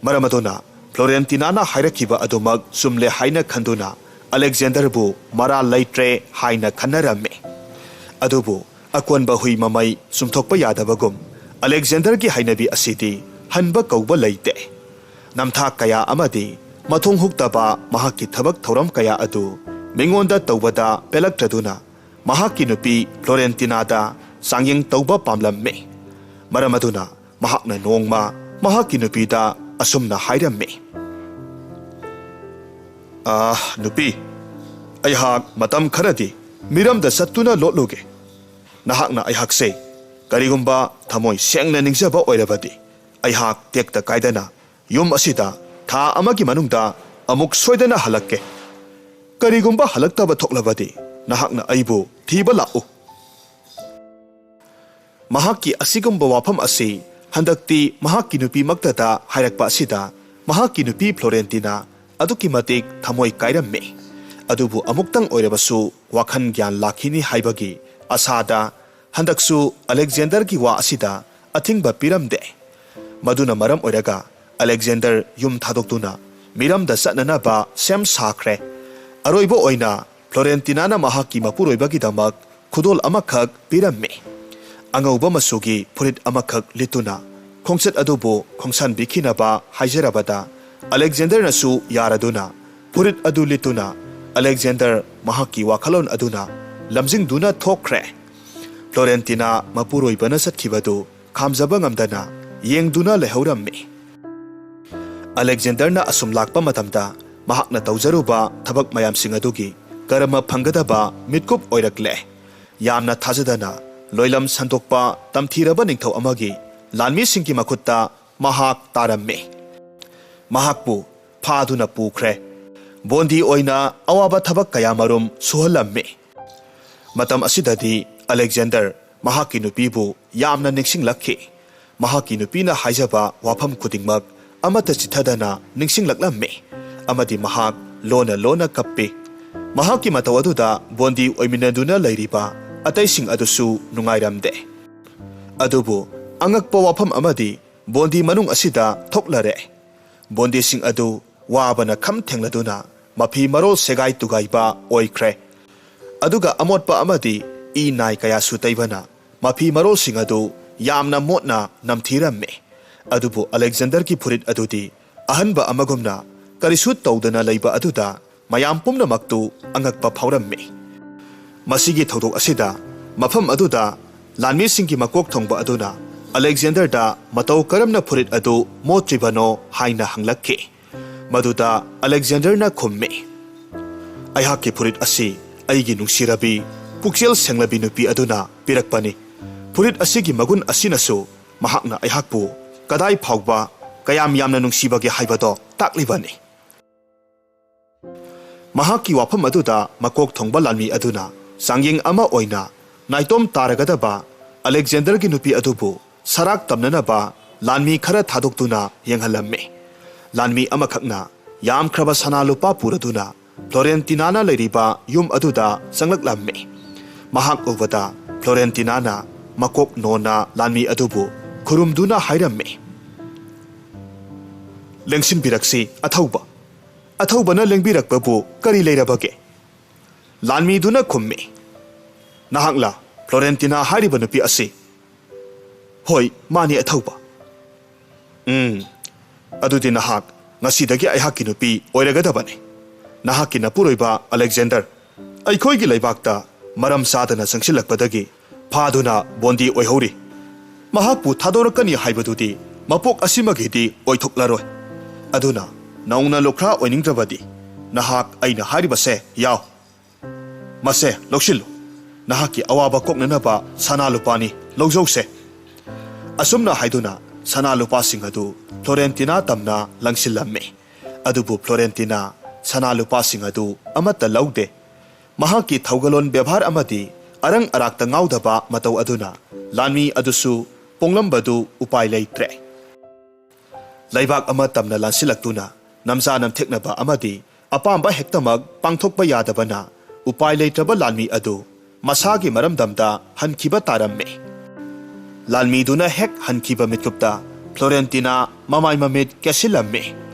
ꯃꯔꯝ ꯑꯗꯨꯅ ꯐ꯭ꯂꯣꯔꯦꯟꯇꯤꯅꯥꯅ ꯍꯥꯏꯔꯛꯈꯤꯕ ꯑꯗꯨꯃꯛ ꯆꯨꯝꯂꯦ ꯍꯥꯏꯅ ꯈꯟꯗꯨꯅ ꯑꯂꯦꯛꯖꯦꯟꯗꯔꯕꯨ ꯃꯔꯥꯜ ꯂꯩꯇ꯭ꯔꯦ ꯍꯥꯏꯅ ꯈꯟꯅꯔꯝꯃꯤ꯫ ꯑꯗꯨꯕꯨ ꯑꯀꯣꯟꯕ ꯍꯨꯏ ꯃꯃꯩ ꯆꯨꯝꯊꯣꯛꯄ ꯌꯥꯗꯕꯒꯨꯝ, ꯑꯂꯦꯛꯖꯦꯟꯗꯔꯒꯤ ꯍꯩꯅꯕꯤ ꯑꯁꯤꯗꯤ ꯍꯟꯕ ꯀꯧꯕ ꯂꯩꯇꯦ꯫ ꯅꯝꯊꯥꯛ ꯀꯌꯥ ꯑꯃꯗꯤ ꯃꯊꯣꯡ ꯍꯨꯛꯇꯕ ꯃꯍꯥꯛꯀꯤ ꯊꯕꯛ ꯊꯧꯔꯝ ꯀꯌꯥ ꯑꯗꯨ ꯃꯤꯉꯣꯟꯗ ꯇꯧꯕꯗ ꯄꯦꯜꯂꯛꯇ꯭ꯔꯗꯨꯅ, ꯃꯍꯥꯛꯀꯤ ꯅꯨꯄꯤ ꯐ꯭ꯂꯣꯔꯦꯟꯇꯤꯅꯥꯗ ꯆꯥꯡꯌꯦꯡ ꯇꯧꯕ ꯄꯥꯝꯂꯝꯃꯤ꯫ ꯃꯔꯝ ꯑꯗꯨꯅ ꯃꯍꯥꯛꯅ ꯅꯣꯡꯃ ꯃꯍꯥꯛꯀꯤ ꯅꯨꯄꯤꯗ ꯑꯁꯨꯝꯅ ꯍꯥꯏꯔꯝꯃꯤ, "ꯑꯥ, ꯅꯨꯄꯤ, ꯑꯩꯍꯥꯛ ꯃꯇꯝ ꯈꯔꯗꯤ ꯃꯤꯔꯝꯗ ꯆꯠꯇꯨꯅ ꯂꯣꯠꯂꯨꯒꯦ꯫ ꯅꯍꯥꯛꯅ ꯑꯩꯍꯥꯛꯁꯦ ꯀꯔꯤꯒꯨꯝꯕ ꯊꯃꯣꯏ ꯁꯦꯡꯅ ꯅꯤꯡꯖꯕ ꯑꯣꯏꯔꯕꯗꯤ, ꯑꯩꯍꯥꯛ ꯇꯦꯛꯇ ꯀꯥꯏꯗꯅ ꯌꯨꯝ ꯑꯁꯤꯗ ꯊꯥ ꯑꯃꯒꯤ ꯃꯅꯨꯡꯗ ꯑꯃꯨꯛ ꯁꯣꯏꯗꯅ ꯍꯜꯂꯛꯀꯦ꯫ ꯀꯔꯤꯒꯨꯝꯕ ꯍꯜꯂꯛꯇꯕ ꯊꯣꯛꯂꯕꯗꯤ, ꯅꯍꯥꯛꯅ ꯑꯩꯕꯨ ꯊꯤꯕ ꯂꯥꯛꯎ"꯫ ꯃꯍꯥꯛꯀꯤ ꯑꯁꯤꯒꯨꯝꯕ ꯋꯥꯐꯝ ꯑꯁꯤ ꯍꯟꯗꯛꯇꯤ ꯃꯍꯥꯛꯀꯤ ꯅꯨꯄꯤꯃꯛꯇꯗ ꯍꯥꯏꯔꯛꯄ ꯑꯁꯤꯗ, ꯃꯍꯥꯛꯀꯤ ꯅꯨꯄꯤ ꯐ꯭ꯂꯣꯔꯦꯟꯇꯤꯅꯥ ꯑꯗꯨꯛꯀꯤ ꯃꯇꯤꯛ ꯊꯃꯣꯏ ꯀꯥꯏꯔꯝꯃꯤ꯫ ꯑꯗꯨꯕꯨ ꯑꯃꯨꯛꯇꯪ ꯑꯣꯏꯔꯕꯁꯨ ꯋꯥꯈꯜ ꯒ꯭ꯌꯥꯟ ꯂꯥꯛꯈꯤꯅꯤ ꯍꯥꯏꯕꯒꯤ ꯑꯁꯥꯗ ꯍꯟꯗꯛꯁꯨ ꯑꯂꯦꯛꯖꯦꯟꯗꯔꯒꯤ ꯋꯥ ꯑꯁꯤꯗ ꯑꯊꯤꯡꯕ ꯄꯤꯔꯝꯗꯦ꯫ ꯃꯗꯨꯅ ꯃꯔꯝ ꯑꯣꯏꯔꯒ ꯑꯂꯦꯛꯖꯦꯟꯗꯔ ꯌꯨꯝ ꯊꯥꯗꯣꯛꯇꯨꯅ ꯃꯤꯔꯝꯗ ꯆꯠꯅꯅꯕ ꯁꯦꯝ ꯁꯥꯈ꯭ꯔꯦ꯫ ꯑꯔꯣꯏꯕ ꯑꯣꯏꯅ ꯐ꯭ꯂꯣꯔꯦꯟꯇꯤꯅꯥꯅ ꯃꯍꯥꯛꯀꯤ ꯃꯄꯨꯔꯣꯏꯕꯒꯤꯗꯃꯛ ꯈꯨꯗꯣꯜ ꯑꯃꯈꯛ ꯄꯤꯔꯝꯃꯤ꯫ ꯑꯉꯧꯕ ꯃꯆꯨꯒꯤ ꯐꯨꯔꯤꯠ ꯑꯃꯈꯛ ꯂꯤꯠꯇꯨꯅ ꯈꯣꯡꯆꯠ ꯑꯗꯨꯕꯨ ꯈꯣꯡꯁꯥꯟꯕꯤꯈꯤꯅꯕ ꯍꯥꯏꯖꯔꯕꯗ, ꯑꯂꯦꯛꯖꯦꯟꯗꯔꯅꯁꯨ ꯌꯥꯔꯗꯨꯅ ꯐꯨꯔꯤꯠ ꯑꯗꯨ ꯂꯤꯠꯇꯨꯅ ꯑꯂꯦꯛꯖꯦꯟꯗꯔ ꯃꯍꯥꯛꯀꯤ ꯋꯥꯈꯜꯂꯣꯟ ꯑꯗꯨꯅ ꯂꯝꯖꯤꯡꯗꯨꯅ ꯊꯣꯛꯈ꯭ꯔꯦ꯫ ꯐ꯭ꯂꯣꯔꯦꯟꯇꯤꯅꯥ ꯃꯄꯨꯔꯣꯏꯕꯅ ꯆꯠꯈꯤꯕꯗꯨ ꯈꯥꯝꯖꯕ ꯉꯝꯗꯅ ꯌꯦꯡꯗꯨꯅ ꯂꯩꯍꯧꯔꯝꯃꯤ꯫ ꯑꯂꯦꯛꯖꯦꯟꯗꯔꯅ ꯑꯁꯨꯝ ꯂꯥꯛꯄ ꯃꯇꯝꯗ ꯃꯍꯥꯛꯅ ꯇꯧꯖꯔꯨꯕ ꯊꯕꯛ ꯃꯌꯥꯝꯁꯤꯡ ꯑꯗꯨꯒꯤ ꯀꯔꯝꯃ ꯐꯪꯒꯗꯕ ꯃꯤꯠꯀꯨꯞ ꯑꯣꯏꯔꯛꯂꯦ꯫ ꯌꯥꯝꯅ ꯊꯥꯖꯗꯅ ꯂꯣꯏꯂꯝ ꯁꯟꯗꯣꯛꯄ ꯇꯝꯊꯤꯔꯕ ꯅꯤꯡꯊꯧ ꯑꯃꯒꯤ ꯂꯥꯟꯃꯤꯁꯤꯡꯒꯤ ꯃꯈꯨꯠꯇ ꯃꯍꯥꯛ ꯇꯥꯔꯝꯃꯤ꯫ ꯃꯍꯥꯛꯄꯨ ꯐꯥꯗꯨꯅ ꯄꯨꯈ꯭ꯔꯦ꯫ ꯕꯣꯟꯗꯤ ꯑꯣꯏꯅ ꯑꯋꯥꯕ ꯊꯕꯛ ꯀꯌꯥꯃꯔꯨꯝ ꯁꯨꯍꯜꯂꯝꯃꯤ꯫ ꯃꯇꯝ ꯑꯁꯤꯗꯗꯤ ꯑꯂꯦꯛꯖꯦꯟꯗꯔ ꯃꯍꯥꯛꯀꯤ ꯅꯨꯄꯤꯕꯨ ꯌꯥꯝꯅ ꯅꯤꯡꯁꯤꯡꯂꯛꯈꯤ꯫ ꯃꯍꯥꯛꯀꯤ ꯅꯨꯄꯤꯅ ꯍꯥꯏꯖꯕ ꯋꯥꯐꯝ ꯈꯨꯗꯤꯡꯃꯛ ꯑꯃꯠꯇ ꯆꯤꯠꯊꯗꯅ ꯅꯤꯡꯁꯤꯡꯂꯛꯂꯝꯃꯤ, ꯑꯃꯗꯤ ꯃꯍꯥꯛ ꯂꯣꯟꯅ ꯂꯣꯟꯅ ꯀꯞꯄꯤ꯫ ꯃꯍꯥꯛꯀꯤ ꯃꯇꯧ ꯑꯗꯨꯗ ꯕꯣꯟꯗꯤ ꯑꯣꯏꯃꯤꯟꯅꯗꯨꯅ ꯂꯩꯔꯤꯕ ꯑꯇꯩꯁꯤꯡ ꯑꯗꯨꯁꯨ ꯅꯨꯡꯉꯥꯏꯔꯝꯗꯦ꯫ ꯑꯗꯨꯕꯨ ꯑꯉꯛꯄ ꯋꯥꯐꯝ ꯑꯃꯗꯤ ꯕꯣꯟꯗꯤ ꯃꯅꯨꯡ ꯑꯁꯤꯗ ꯊꯣꯛꯂꯔꯦ꯫ ꯕꯣꯟꯗꯤꯁꯤꯡ ꯑꯗꯨ ꯋꯥꯕꯅ ꯈꯝ ꯊꯦꯡꯂꯗꯨꯅ ꯃꯐꯤ ꯃꯔꯣꯜ ꯁꯦꯒꯥꯏ ꯇꯨꯒꯥꯏꯕ ꯑꯣꯏꯈ꯭ꯔꯦ꯫ ꯑꯗꯨꯒ ꯑꯃꯣꯠꯄ ꯑꯃꯗꯤ ꯏ ꯅꯥꯏ ꯀꯌꯥꯁꯨ ꯇꯩꯕꯅ ꯃꯐꯤ ꯃꯔꯣꯜꯁꯤꯡ ꯑꯗꯨ ꯌꯥꯝꯅ ꯃꯣꯠꯅ ꯅꯝꯊꯤꯔꯝꯃꯤ꯫ ꯑꯗꯨꯕꯨ ꯑꯂꯦꯛꯖꯦꯟꯗꯔꯒꯤ ꯐꯨꯔꯤꯠ ꯑꯗꯨꯗꯤ ꯑꯍꯟꯕ ꯑꯃꯒꯨꯝꯅ ꯀꯔꯤꯁꯨ ꯇꯧꯗꯅ ꯂꯩꯕ ꯑꯗꯨꯗ ꯃꯌꯥꯝ ꯄꯨꯝꯅꯃꯛꯇꯨ ꯑꯉꯛꯄ ꯐꯥꯎꯔꯝꯃꯤ꯫ ꯃꯁꯤꯒꯤ ꯊꯧꯗꯣꯛ ꯑꯁꯤꯗ ꯃꯐꯝ ꯑꯗꯨꯗ ꯂꯥꯟꯃꯤꯁꯤꯡꯒꯤ ꯃꯀꯣꯛ ꯊꯣꯡꯕ ꯑꯗꯨꯅ ꯑꯂꯦꯛꯖꯦꯟꯗꯔꯗ ꯃꯇꯧ ꯀꯔꯝꯅ ꯐꯨꯔꯤꯠ ꯑꯗꯨ ꯃꯣꯠꯇ꯭ꯔꯤꯕꯅꯣ ꯍꯥꯏꯅ ꯍꯪꯂꯛꯈꯤ꯫ ꯃꯗꯨꯗ ꯑꯂꯦꯛꯖꯦꯟꯗꯔꯅ ꯈꯨꯝꯃꯤ, "ꯑꯩꯍꯥꯛꯀꯤ ꯐꯨꯔꯤꯠ ꯑꯁꯤ ꯑꯩꯒꯤ ꯅꯨꯡꯁꯤꯔꯕꯤ ꯄꯨꯛꯆꯦꯜ ꯁꯦꯡꯂꯕꯤ ꯅꯨꯄꯤ ꯑꯗꯨꯅ ꯄꯤꯔꯛꯄꯅꯤ꯫ ꯐꯨꯔꯤꯠ ꯑꯁꯤꯒꯤ ꯃꯒꯨꯟ ꯑꯁꯤꯅꯁꯨ ꯃꯍꯥꯛꯅ ꯑꯩꯍꯥꯛꯄꯨ ꯀꯗꯥꯏ ꯐꯥꯎꯕ ꯀꯌꯥꯝ ꯌꯥꯝꯅ ꯅꯨꯡꯁꯤꯕꯒꯦ ꯍꯥꯏꯕꯗꯣ ꯇꯥꯛꯂꯤꯕꯅꯤ"꯫ ꯃꯍꯥꯛꯀꯤ ꯋꯥꯐꯝ ꯑꯗꯨꯗ ꯃꯀꯣꯛ ꯊꯣꯡꯕ ꯂꯥꯟꯃꯤ ꯑꯗꯨꯅ ꯆꯥꯡꯌꯦꯡ ꯑꯃ ꯑꯣꯏꯅ ꯅꯥꯏꯇꯣꯝ ꯇꯥꯔꯒꯗꯕ ꯑꯂꯦꯛꯖꯦꯟꯗꯔꯒꯤ ꯅꯨꯄꯤ ꯑꯗꯨꯕꯨ ꯁꯔꯥꯛ ꯇꯝꯅꯅꯕ ꯂꯥꯟꯃꯤ ꯈꯔ ꯊꯥꯗꯣꯛꯇꯨꯅ ꯌꯦꯡꯍꯜꯂꯝꯃꯤ꯫ ꯂꯥꯟꯃꯤ ꯑꯃꯈꯛꯅ ꯌꯥꯝꯈ꯭ꯔꯕ ꯁꯅꯥ ꯂꯨꯄꯥ ꯄꯨꯔꯗꯨꯅ ꯐ꯭ꯂꯣꯔꯦꯟꯇꯤꯅꯥꯅ ꯂꯩꯔꯤꯕ ꯌꯨꯝ ꯑꯗꯨꯗ ꯆꯪꯂꯛꯂꯝꯃꯤ꯫ ꯃꯍꯥꯛ ꯎꯕꯗ ꯐ꯭ꯂꯣꯔꯦꯟꯇꯤꯅꯥꯅ ꯃꯀꯣꯛ ꯅꯣꯟꯅ ꯂꯥꯟꯃꯤ ꯑꯗꯨꯕꯨ ꯈꯨꯔꯨꯝꯗꯨꯅ ꯍꯥꯏꯔꯝꯃꯤ, "ꯂꯦꯡꯁꯤꯟꯕꯤꯔꯛꯁꯤ ꯑꯊꯧꯕ"꯫ "ꯑꯊꯧꯕꯅ ꯂꯦꯡꯕꯤꯔꯛꯄꯕꯨ ꯀꯔꯤ ꯂꯩꯔꯕꯒꯦ?" ꯂꯥꯟꯃꯤꯗꯨꯅ ꯈꯨꯝꯃꯤ, "ꯅꯍꯥꯛꯂ ꯐ꯭ꯂꯣꯔꯦꯟꯇꯤꯅꯥ ꯍꯥꯏꯔꯤꯕ ꯅꯨꯄꯤ ꯑꯁꯤ?" "ꯍꯣꯏ, ꯃꯥꯅꯤ ꯑꯊꯧꯕ"꯫ "ꯎꯝ, ꯑꯗꯨꯗꯤ ꯅꯍꯥꯛ ꯉꯁꯤꯗꯒꯤ ꯑꯩꯍꯥꯛꯀꯤ ꯅꯨꯄꯤ ꯑꯣꯏꯔꯒꯗꯕꯅꯤ꯫ ꯅꯍꯥꯛꯀꯤ ꯅꯄꯨꯔꯣꯏꯕ ꯑꯂꯦꯛꯖꯦꯟꯗꯔ ꯑꯩꯈꯣꯏꯒꯤ ꯂꯩꯕꯥꯛꯇ ꯃꯔꯝ ꯆꯥꯗꯅ ꯆꯪꯁꯤꯜꯂꯛꯄꯗꯒꯤ ꯐꯥꯗꯨꯅ ꯕꯣꯟꯗꯤ ꯑꯣꯏꯍꯧꯔꯤ꯫ ꯃꯍꯥꯛꯄꯨ ꯊꯥꯗꯣꯔꯛꯀꯅꯤ ꯍꯥꯏꯕꯗꯨꯗꯤ ꯃꯄꯣꯛ ꯑꯁꯤꯃꯒꯤꯗꯤ ꯑꯣꯏꯊꯣꯛꯂꯔꯣꯏ꯫ ꯑꯗꯨꯅ ꯅꯧꯅ ꯂꯨꯈ꯭ꯔꯥ ꯑꯣꯏꯅꯤꯡꯗ꯭ꯔꯕꯗꯤ ꯅꯍꯥꯛ ꯑꯩꯅ ꯍꯥꯏꯔꯤꯕꯁꯦ ꯌꯥꯎ꯫ ꯃꯁꯦ ꯂꯧꯁꯤꯜꯂꯨ꯫ ꯅꯍꯥꯛꯀꯤ ꯑꯋꯥꯕ ꯀꯣꯛꯅꯅꯕ ꯁꯅꯥ ꯂꯨꯄꯥꯅꯤ, ꯂꯧꯖꯧꯁꯦ"꯫ ꯑꯁꯨꯝꯅ ꯍꯥꯏꯗꯨꯅ ꯁꯅꯥ ꯂꯨꯄꯥꯁꯤꯡ ꯑꯗꯨ ꯐ꯭ꯂꯣꯔꯦꯟꯇꯤꯅꯥ ꯇꯝꯅ ꯂꯪꯁꯤꯜꯂꯝꯃꯤ꯫ ꯑꯗꯨꯕꯨ ꯐ꯭ꯂꯣꯔꯦꯟꯇꯤꯅꯥ ꯁꯅꯥ ꯂꯨꯄꯥꯁꯤꯡ ꯑꯗꯨ ꯑꯃꯠꯇ ꯂꯧꯗꯦ꯫ ꯃꯍꯥꯛꯀꯤ ꯊꯧꯒꯜꯂꯣꯟ ꯕꯦꯕꯥꯔ ꯑꯃꯗꯤ ꯑꯔꯪ ꯑꯔꯥꯛꯇ ꯉꯥꯎꯗꯕ ꯃꯇꯧ ꯑꯗꯨꯅ ꯂꯥꯟꯃꯤ ꯑꯗꯨꯁꯨ ꯄꯣꯡꯂꯝꯕꯗꯨ ꯎꯄꯥꯏ ꯂꯩꯇ꯭ꯔꯦ꯫ ꯂꯩꯕꯥꯛ ꯑꯃ ꯇꯝꯅ ꯂꯥꯟꯁꯤꯜꯂꯛꯇꯨꯅ ꯅꯝꯖꯥ ꯅꯝꯊꯦꯛꯅꯕ ꯑꯃꯗꯤ ꯑꯄꯥꯝꯕ ꯍꯦꯛꯇꯃꯛ ꯄꯥꯡꯊꯣꯛꯄ ꯌꯥꯗꯕꯅ ꯎꯄꯥꯏ ꯂꯩꯇ꯭ꯔꯕ ꯂꯥꯟꯃꯤ ꯑꯗꯨ ꯃꯁꯥꯒꯤ ꯃꯔꯝꯗꯝꯗ ꯍꯟꯈꯤꯕ ꯇꯥꯔꯝꯃꯤ꯫ ꯂꯥꯟꯃꯤꯗꯨꯅ ꯍꯦꯛ ꯍꯟꯈꯤꯕ ꯃꯤꯠꯀꯨꯞꯇ ꯐ꯭ꯂꯣꯔꯦꯟꯇꯤꯅꯥ ꯃꯃꯥꯏ ꯃꯃꯤꯠ ꯀꯦꯁꯤꯜꯂꯝꯃꯤ꯫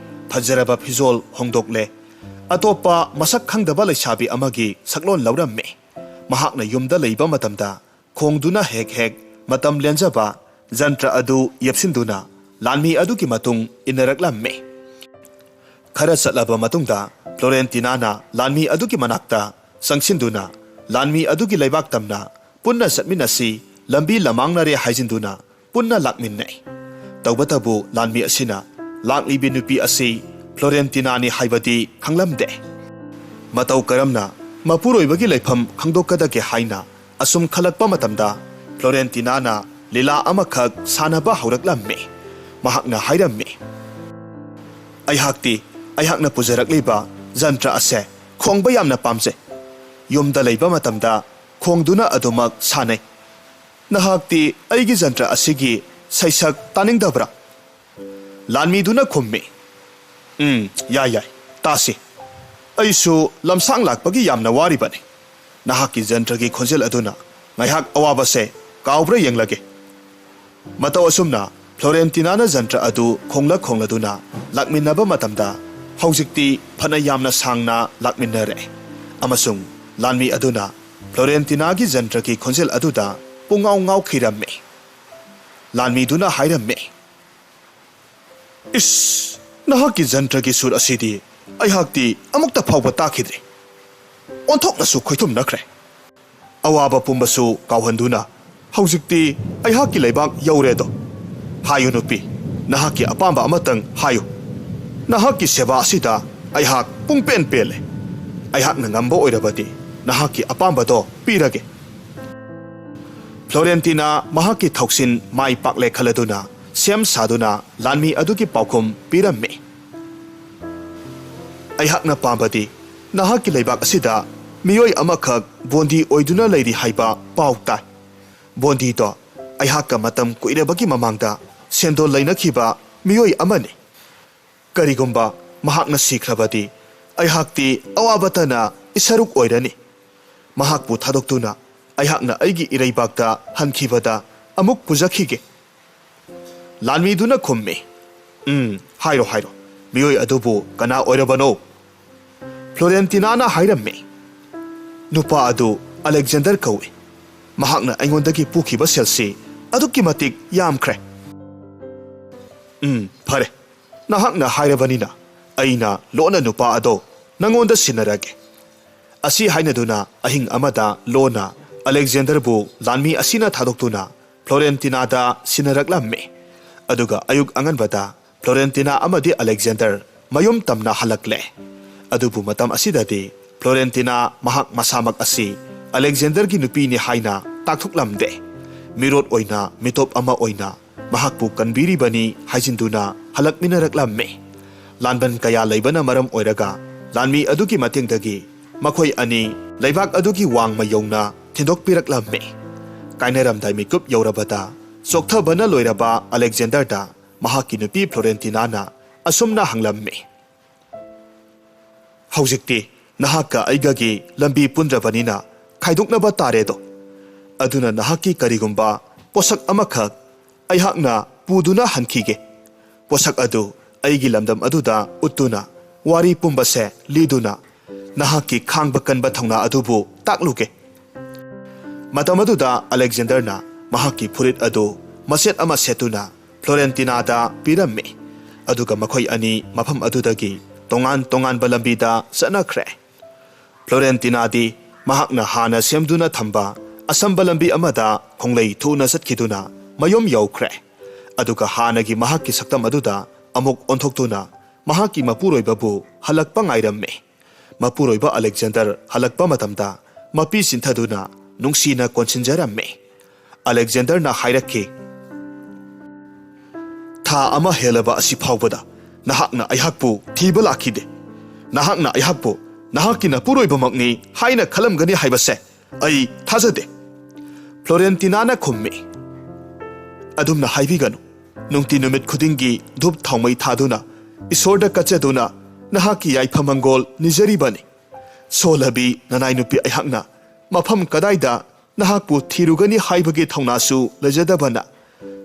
ꯐꯖꯔꯕ ꯐꯤꯖꯣꯜ ꯍꯣꯡꯗꯣꯛꯂꯦ꯫ ꯑꯇꯣꯞꯄ ꯃꯁꯛ ꯈꯪꯗꯕ ꯂꯩꯁꯥꯕꯤ ꯑꯃꯒꯤ ꯁꯛꯂꯣꯟ ꯂꯧꯔꯝꯃꯤ꯫ ꯃꯍꯥꯛꯅ ꯌꯨꯝꯗ ꯂꯩꯕ ꯃꯇꯝꯗ ꯈꯣꯡꯗꯨꯅ ꯍꯦꯛ ꯍꯦꯛ ꯃꯇꯝ ꯂꯦꯟꯖꯕ ꯖꯟꯇ꯭ꯔ ꯑꯗꯨ ꯌꯦꯞꯁꯤꯟꯗꯨꯅ ꯂꯥꯟꯃꯤ ꯑꯗꯨꯒꯤ ꯃꯇꯨꯡ ꯏꯟꯅꯔꯛꯂꯝꯃꯤ꯫ ꯈꯔ ꯆꯠꯂꯕ ꯃꯇꯨꯡꯗ ꯐ꯭ꯂꯣꯔꯦꯟꯇꯤꯅꯥꯅ ꯂꯥꯟꯃꯤ ꯑꯗꯨꯒꯤ ꯃꯅꯥꯛꯇ ꯆꯪꯁꯤꯟꯗꯨꯅ ꯂꯥꯟꯃꯤ ꯑꯗꯨꯒꯤ ꯂꯩꯕꯥꯛ ꯇꯝꯅ ꯄꯨꯟꯅ ꯆꯠꯃꯤꯟꯅꯁꯤ, ꯂꯝꯕꯤ ꯂꯃꯥꯡꯅꯔꯦ ꯍꯥꯏꯖꯤꯟꯗꯨꯅ ꯄꯨꯟꯅ ꯂꯥꯛꯃꯤꯟꯅꯩ꯫ ꯇꯧꯕꯇꯕꯨ ꯂꯥꯟꯃꯤ ꯑꯁꯤꯅ ꯂꯥꯛꯂꯤꯕꯤ ꯅꯨꯄꯤ ꯑꯁꯤ ꯐ꯭ꯂꯣꯔꯦꯟꯇꯤꯅꯥꯅꯤ ꯍꯥꯏꯕꯗꯤ ꯈꯪꯂꯝꯗꯦ꯫ ꯃꯇꯧ ꯀꯔꯝꯅ ꯃꯄꯨꯔꯣꯏꯕꯒꯤ ꯂꯩꯐꯝ ꯈꯪꯗꯣꯛꯀꯗꯒꯦ ꯍꯥꯏꯅ ꯑꯁꯨꯝ ꯈꯜꯂꯛꯄ ꯃꯇꯝꯗ ꯐ꯭ꯂꯣꯔꯦꯟꯇꯤꯅꯥꯅ ꯂꯤꯂꯥ ꯑꯃꯈꯛ ꯁꯥꯟꯅꯕ ꯍꯧꯔꯛꯂꯝꯃꯤ꯫ ꯃꯍꯥꯛꯅ ꯍꯥꯏꯔꯝꯃꯤ, "ꯑꯩꯍꯥꯛꯇꯤ ꯑꯩꯍꯥꯛꯅ ꯄꯨꯖꯔꯛꯂꯤꯕ ꯖꯟꯇ꯭ꯔ ꯑꯁꯦ ꯈꯣꯡꯕ ꯌꯥꯝꯅ ꯄꯥꯝꯖꯩ꯫ ꯌꯨꯝꯗ ꯂꯩꯕ ꯃꯇꯝꯗ ꯈꯣꯡꯗꯨꯅ ꯑꯗꯨꯃꯛ ꯁꯥꯟꯅꯩ꯫ ꯅꯍꯥꯛꯇꯤ ꯑꯩꯒꯤ ꯖꯟꯇ꯭ꯔ ꯑꯁꯤꯒꯤ ꯁꯩꯁꯛ ꯇꯥꯅꯤꯡꯗꯕ꯭ꯔꯥ?" ꯂꯥꯟꯃꯤꯗꯨꯅ ꯈꯨꯝꯃꯤ, "ꯎꯝ, ꯌꯥꯏ, ꯌꯥꯏ, ꯇꯥꯁꯤ꯫ ꯑꯩꯁꯨ ꯂꯝꯁꯥꯡ ꯂꯥꯛꯄꯒꯤ ꯌꯥꯝꯅ ꯋꯥꯔꯤꯕꯅꯤ꯫ ꯅꯍꯥꯛꯀꯤ ꯖꯟꯇ꯭ꯔꯒꯤ ꯈꯣꯟꯖꯦꯜ ꯑꯗꯨꯅ ꯉꯥꯏꯍꯥꯛ ꯑꯋꯥꯕꯁꯦ ꯀꯥꯎꯕ꯭ꯔꯥ ꯌꯦꯡꯂꯒꯦ꯫" ꯃꯇꯧ ꯑꯁꯨꯝꯅ ꯐ꯭ꯂꯣꯔꯦꯟꯇꯤꯅꯥꯅ ꯖꯟꯇ꯭ꯔ ꯑꯗꯨ ꯈꯣꯡꯂ ꯈꯣꯡꯂꯗꯨꯅ ꯂꯥꯛꯃꯤꯟꯅꯕ ꯃꯇꯝꯗ ꯍꯧꯖꯤꯛꯇꯤ ꯐꯅ ꯌꯥꯝꯅ ꯁꯥꯡꯅ ꯂꯥꯛꯃꯤꯟꯅꯔꯦ ꯑꯃꯁꯨꯡ ꯂꯥꯟꯃꯤ ꯑꯗꯨꯅ ꯐ꯭ꯂꯣꯔꯦꯟꯇꯤꯅꯥꯒꯤ ꯖꯟꯇ꯭ꯔꯒꯤ ꯈꯣꯟꯖꯦꯜ ꯑꯗꯨꯗ ꯄꯨꯡꯉꯥꯎ ꯉꯥꯎꯈꯤꯔꯝꯃꯤ꯫ ꯂꯥꯟꯃꯤꯗꯨꯅ ꯍꯥꯏꯔꯝꯃꯤ, "ꯏꯁ, ꯅꯍꯥꯛꯀꯤ ꯖꯟꯇ꯭ꯔꯒꯤ ꯁꯨꯔ ꯑꯁꯤꯗꯤ ꯑꯩꯍꯥꯛꯇꯤ ꯑꯃꯨꯛꯇ ꯐꯥꯎꯕ ꯇꯥꯈꯤꯗ꯭ꯔꯤ꯫ ꯑꯣꯟꯊꯣꯛꯅꯁꯨ ꯈꯣꯏꯊꯨꯝꯅꯈ꯭ꯔꯦ꯫ ꯑꯋꯥꯕ ꯄꯨꯝꯕꯁꯨ ꯀꯥꯎꯍꯟꯗꯨꯅ ꯍꯧꯖꯤꯛꯇꯤ ꯑꯩꯍꯥꯛꯀꯤ ꯂꯩꯕꯥꯛ ꯌꯧꯔꯦꯗꯣ꯫ ꯍꯥꯏꯌꯨ ꯅꯨꯄꯤ, ꯅꯍꯥꯛꯀꯤ ꯑꯄꯥꯝꯕ ꯑꯃꯇꯪ ꯍꯥꯏꯌꯨ꯫ ꯅꯍꯥꯛꯀꯤ ꯁꯦꯕꯥ ꯑꯁꯤꯗ ꯑꯩꯍꯥꯛ ꯄꯨꯡꯄꯦꯟ ꯄꯦꯜꯂꯦ꯫ ꯑꯩꯍꯥꯛꯅ ꯉꯝꯕ ꯑꯣꯏꯔꯕꯗꯤ ꯅꯍꯥꯛꯀꯤ ꯑꯄꯥꯝꯕꯗꯣ ꯄꯤꯔꯒꯦ꯫" ꯐ꯭ꯂꯣꯔꯦꯟꯇꯤꯅꯥ ꯃꯍꯥꯛꯀꯤ ꯊꯧꯁꯤꯟ ꯃꯥꯏ ꯄꯥꯛꯂꯦ ꯈꯜꯂꯗꯨꯅ ꯁꯦꯝ ꯁꯥꯗꯨꯅ ꯂꯥꯟꯃꯤ ꯑꯗꯨꯒꯤ ꯄꯥꯎꯈꯨꯝ ꯄꯤꯔꯝꯃꯤ꯫ "ꯑꯩꯍꯥꯛꯅ ꯄꯥꯝꯕꯗꯤ ꯅꯍꯥꯛꯀꯤ ꯂꯩꯕꯥꯛ ꯑꯁꯤꯗ ꯃꯤꯑꯣꯏ ꯑꯃꯈꯛ ꯕꯣꯟꯗꯤ ꯑꯣꯏꯗꯨꯅ ꯂꯩꯔꯤ ꯍꯥꯏꯕ ꯄꯥꯎ ꯇꯥꯏ꯫ ꯕꯣꯟꯗꯤꯗꯣ ꯑꯩꯍꯥꯛꯀ ꯃꯇꯝ ꯀꯨꯏꯔꯕꯒꯤ ꯃꯃꯥꯡꯗ ꯁꯦꯟꯗꯣꯜ ꯂꯩꯅꯈꯤꯕ ꯃꯤꯑꯣꯏ ꯑꯃꯅꯤ꯫ ꯀꯔꯤꯒꯨꯝꯕ ꯃꯍꯥꯛꯅ ꯁꯤꯈ꯭ꯔꯕꯗꯤ ꯑꯩꯍꯥꯛꯇꯤ ꯑꯋꯥꯕꯇꯅ ꯏꯁꯔꯨꯛ ꯑꯣꯏꯔꯅꯤ꯫ ꯃꯍꯥꯛꯄꯨ ꯊꯥꯗꯣꯛꯇꯨꯅ ꯑꯩꯍꯥꯛꯅ ꯑꯩꯒꯤ ꯏꯔꯩꯕꯥꯛꯇ ꯍꯟꯈꯤꯕꯗ ꯑꯃꯨꯛ ꯄꯨꯖꯈꯤꯒꯦ꯫" ꯂꯥꯟꯃꯤꯗꯨꯅ ꯈꯨꯝꯃꯤ, "ꯎꯝ, ꯍꯥꯏꯔꯣ, ꯍꯥꯏꯔꯣ꯫ ꯃꯤꯑꯣꯏ ꯑꯗꯨꯕꯨ ꯀꯅꯥ ꯑꯣꯏꯔꯕꯅꯣ?" ꯐ꯭ꯂꯣꯔꯦꯟꯇꯤꯅꯥꯅ ꯍꯥꯏꯔꯝꯃꯤ, "ꯅꯨꯄꯥ ꯑꯗꯨ ꯑꯂꯦꯛꯖꯦꯟꯗꯔ ꯀꯧꯏ꯫ ꯃꯍꯥꯛꯅ ꯑꯩꯉꯣꯟꯗꯒꯤ ꯄꯨꯈꯤꯕ ꯁꯦꯜꯁꯤ ꯑꯗꯨꯛꯀꯤ ꯃꯇꯤꯛ ꯌꯥꯝꯈ꯭ꯔꯦ꯫ "ꯎꯝ, ꯐꯔꯦ꯫ ꯅꯍꯥꯛꯅ ꯍꯥꯏꯔꯕꯅꯤꯅ ꯑꯩꯅ ꯂꯣꯟꯅ ꯅꯨꯄꯥ ꯑꯗꯣ ꯅꯪꯉꯣꯟꯗ ꯁꯤꯟꯅꯔꯒꯦ꯫" ꯑꯁꯤ ꯍꯥꯏꯅꯗꯨꯅ ꯑꯍꯤꯡ ꯑꯃꯗ ꯂꯣꯟꯅ ꯑꯂꯦꯛꯖꯦꯟꯗꯔꯕꯨ ꯂꯥꯟꯃꯤ ꯑꯁꯤꯅ ꯊꯥꯗꯣꯛꯇꯨꯅ ꯐ꯭ꯂꯣꯔꯦꯟꯇꯤꯅꯥꯗ ꯁꯤꯟꯅꯔꯛꯂꯝꯃꯤ꯫ ꯑꯗꯨꯒ ꯑꯌꯨꯛ ꯑꯉꯟꯕꯗ ꯐ꯭ꯂꯣꯔꯦꯟꯇꯤꯅꯥ ꯑꯃꯗꯤ ꯑꯂꯦꯛꯖꯦꯟꯗꯔ ꯃꯌꯨꯝ ꯇꯝꯅ ꯍꯜꯂꯛꯂꯦ꯫ ꯑꯗꯨꯕꯨ ꯃꯇꯝ ꯑꯁꯤꯗꯗꯤ ꯐ꯭ꯂꯣꯔꯦꯟꯇꯤꯅꯥ ꯃꯍꯥꯛ ꯃꯁꯥꯃꯛ ꯑꯁꯤ ꯑꯂꯦꯛꯖꯦꯟꯗꯔꯒꯤ ꯅꯨꯄꯤꯅꯤ ꯍꯥꯏꯅ ꯇꯥꯛꯊꯣꯛꯂꯝꯗꯦ꯫ ꯃꯤꯔꯣꯠ ꯑꯣꯏꯅ, ꯃꯤꯇꯣꯞ ꯑꯃ ꯑꯣꯏꯅ ꯃꯍꯥꯛꯄꯨ ꯀꯟꯕꯤꯔꯤꯕꯅꯤ ꯍꯥꯏꯖꯤꯟꯗꯨꯅ ꯍꯜꯂꯛꯃꯤꯟꯅꯔꯛꯂꯝꯃꯤ꯫ ꯂꯥꯟꯕꯟ ꯀꯌꯥ ꯂꯩꯕꯅ ꯃꯔꯝ ꯑꯣꯏꯔꯒ ꯂꯥꯟꯃꯤ ꯑꯗꯨꯒꯤ ꯃꯇꯦꯡꯗꯒꯤ ꯃꯈꯣꯏ ꯑꯅꯤ ꯂꯩꯕꯥꯛ ꯑꯗꯨꯒꯤ ꯋꯥꯡꯃ ꯌꯧꯅ ꯊꯤꯟꯗꯣꯛꯄꯤꯔꯛꯂꯝꯃꯤ꯫ ꯀꯥꯏꯅꯔꯝꯗꯥꯏ ꯃꯤꯀꯨꯞ ꯌꯧꯔꯕꯗ ꯆꯣꯛꯊꯕꯅ ꯂꯣꯏꯔꯕ ꯑꯂꯦꯛꯖꯦꯟꯗꯔꯗ ꯃꯍꯥꯛꯀꯤ ꯅꯨꯄꯤ ꯐ꯭ꯂꯣꯔꯦꯟꯇꯤꯅꯥꯅ ꯑꯁꯨꯝꯅ ꯍꯪꯂꯝꯃꯤ, "ꯍꯧꯖꯤꯛꯇꯤ ꯅꯍꯥꯛꯀ ꯑꯩꯒꯒꯤ ꯂꯝꯕꯤ ꯄꯨꯟꯗ꯭ꯔꯕꯅꯤꯅ ꯈꯥꯏꯗꯣꯛꯅꯕ ꯇꯥꯔꯦꯗꯣ꯫ ꯑꯗꯨꯅ ꯅꯍꯥꯛꯀꯤ ꯀꯔꯤꯒꯨꯝꯕ ꯄꯣꯠꯁꯛ ꯑꯃꯈꯛ ꯑꯩꯍꯥꯛꯅ ꯄꯨꯗꯨꯅ ꯍꯟꯈꯤꯒꯦ꯫ ꯄꯣꯠꯁꯛ ꯑꯗꯨ ꯑꯩꯒꯤ ꯂꯝꯗꯝ ꯑꯗꯨꯗ ꯎꯠꯇꯨꯅ ꯋꯥꯔꯤ ꯄꯨꯝꯕꯁꯦ ꯂꯤꯗꯨꯅ ꯅꯍꯥꯛꯀꯤ ꯈꯥꯡꯕ ꯀꯟꯕ ꯊꯧꯅꯥ ꯑꯗꯨꯕꯨ ꯇꯥꯛꯂꯨꯒꯦ꯫" ꯃꯇꯝ ꯑꯗꯨꯗ ꯑꯂꯦꯛꯖꯦꯟꯗꯔꯅ ꯃꯍꯥꯛꯀꯤ ꯐꯨꯔꯤꯠ ꯑꯗꯨ ꯃꯆꯦꯠ ꯑꯃ ꯁꯦꯠꯇꯨꯅ ꯐ꯭ꯂꯣꯔꯦꯟꯇꯤꯅꯥꯗ ꯄꯤꯔꯝꯃꯤ꯫ ꯑꯗꯨꯒ ꯃꯈꯣꯏ ꯑꯅꯤ ꯃꯐꯝ ꯑꯗꯨꯗꯒꯤ ꯇꯣꯉꯥꯟ ꯇꯣꯉꯥꯟꯕ ꯂꯝꯕꯤꯗ ꯆꯠꯅꯈ꯭ꯔꯦ꯫ ꯐ꯭ꯂꯣꯔꯦꯟꯇꯤꯅꯥꯗꯤ ꯃꯍꯥꯛꯅ ꯍꯥꯟꯅ ꯁꯦꯝꯗꯨꯅ ꯊꯝꯕ ꯑꯁꯝꯕ ꯂꯝꯕꯤ ꯑꯃꯗ ꯈꯣꯡꯂꯩ ꯊꯨꯅ ꯆꯠꯈꯤꯗꯨꯅ ꯃꯌꯨꯝ ꯌꯧꯈ꯭ꯔꯦ꯫ ꯑꯗꯨꯒ ꯍꯥꯟꯅꯒꯤ ꯃꯍꯥꯛꯀꯤ ꯁꯛꯇꯝ ꯑꯗꯨꯗ ꯑꯃꯨꯛ ꯑꯣꯟꯊꯣꯛꯇꯨꯅ ꯃꯍꯥꯛꯀꯤ ꯃꯄꯨꯔꯣꯏꯕꯕꯨ ꯍꯜꯂꯛꯄ ꯉꯥꯏꯔꯝꯃꯤ꯫ ꯃꯄꯨꯔꯣꯏꯕ ꯑꯂꯦꯛꯖꯦꯟꯗꯔ ꯍꯜꯂꯛꯄ ꯃꯇꯝꯗ ꯃꯄꯤ ꯆꯤꯟꯊꯗꯨꯅ ꯅꯨꯡꯁꯤꯅ ꯀꯣꯟꯁꯤꯟꯖꯔꯝꯃꯤ꯫ ꯑꯂꯦꯛꯖꯦꯟꯗꯔꯅ ꯍꯥꯏꯔꯛꯈꯤ, "ꯊꯥ ꯑꯃ ꯍꯦꯜꯂꯕ ꯑꯁꯤ ꯐꯥꯎꯕꯗ ꯅꯍꯥꯛꯅ ꯑꯩꯍꯥꯛꯄꯨ ꯊꯤꯕ ꯂꯥꯛꯈꯤꯗꯦ꯫ ꯅꯍꯥꯛꯅ ꯑꯩꯍꯥꯛꯄꯨ ꯅꯍꯥꯛꯀꯤ ꯅꯄꯨꯔꯣꯏꯕꯃꯛꯅꯤ ꯍꯥꯏꯅ ꯈꯜꯂꯝꯒꯅꯤ ꯍꯥꯏꯕꯁꯦ ꯑꯩ ꯊꯥꯖꯗꯦ꯫" ꯐ꯭ꯂꯣꯔꯦꯟꯇꯤꯅꯥꯅ ꯈꯨꯝꯃꯤ, "ꯑꯗꯨꯝꯅ ꯍꯥꯏꯕꯤꯒꯅꯨ꯫ ꯅꯨꯡꯇꯤ ꯅꯨꯃꯤꯠ ꯈꯨꯗꯤꯡꯒꯤ ꯙꯨꯞ ꯊꯥꯎꯃꯩ ꯊꯥꯗꯨꯅ, ꯏꯁꯣꯔꯗ ꯀꯠꯆꯗꯨꯅ ꯅꯍꯥꯛꯀꯤ ꯌꯥꯏꯐ ꯃꯪꯒꯣꯜ ꯅꯤꯖꯔꯤꯕꯅꯤ꯫ ꯁꯣꯜꯂꯕꯤ ꯅꯅꯥꯏ ꯅꯨꯄꯤ ꯑꯩꯍꯥꯛꯅ ꯃꯐꯝ ꯀꯗꯥꯏꯗ ꯅꯍꯥꯛꯄꯨ ꯊꯤꯔꯨꯒꯅꯤ ꯍꯥꯏꯕꯒꯤ ꯊꯧꯅꯥꯁꯨ ꯂꯩꯖꯗꯕꯅ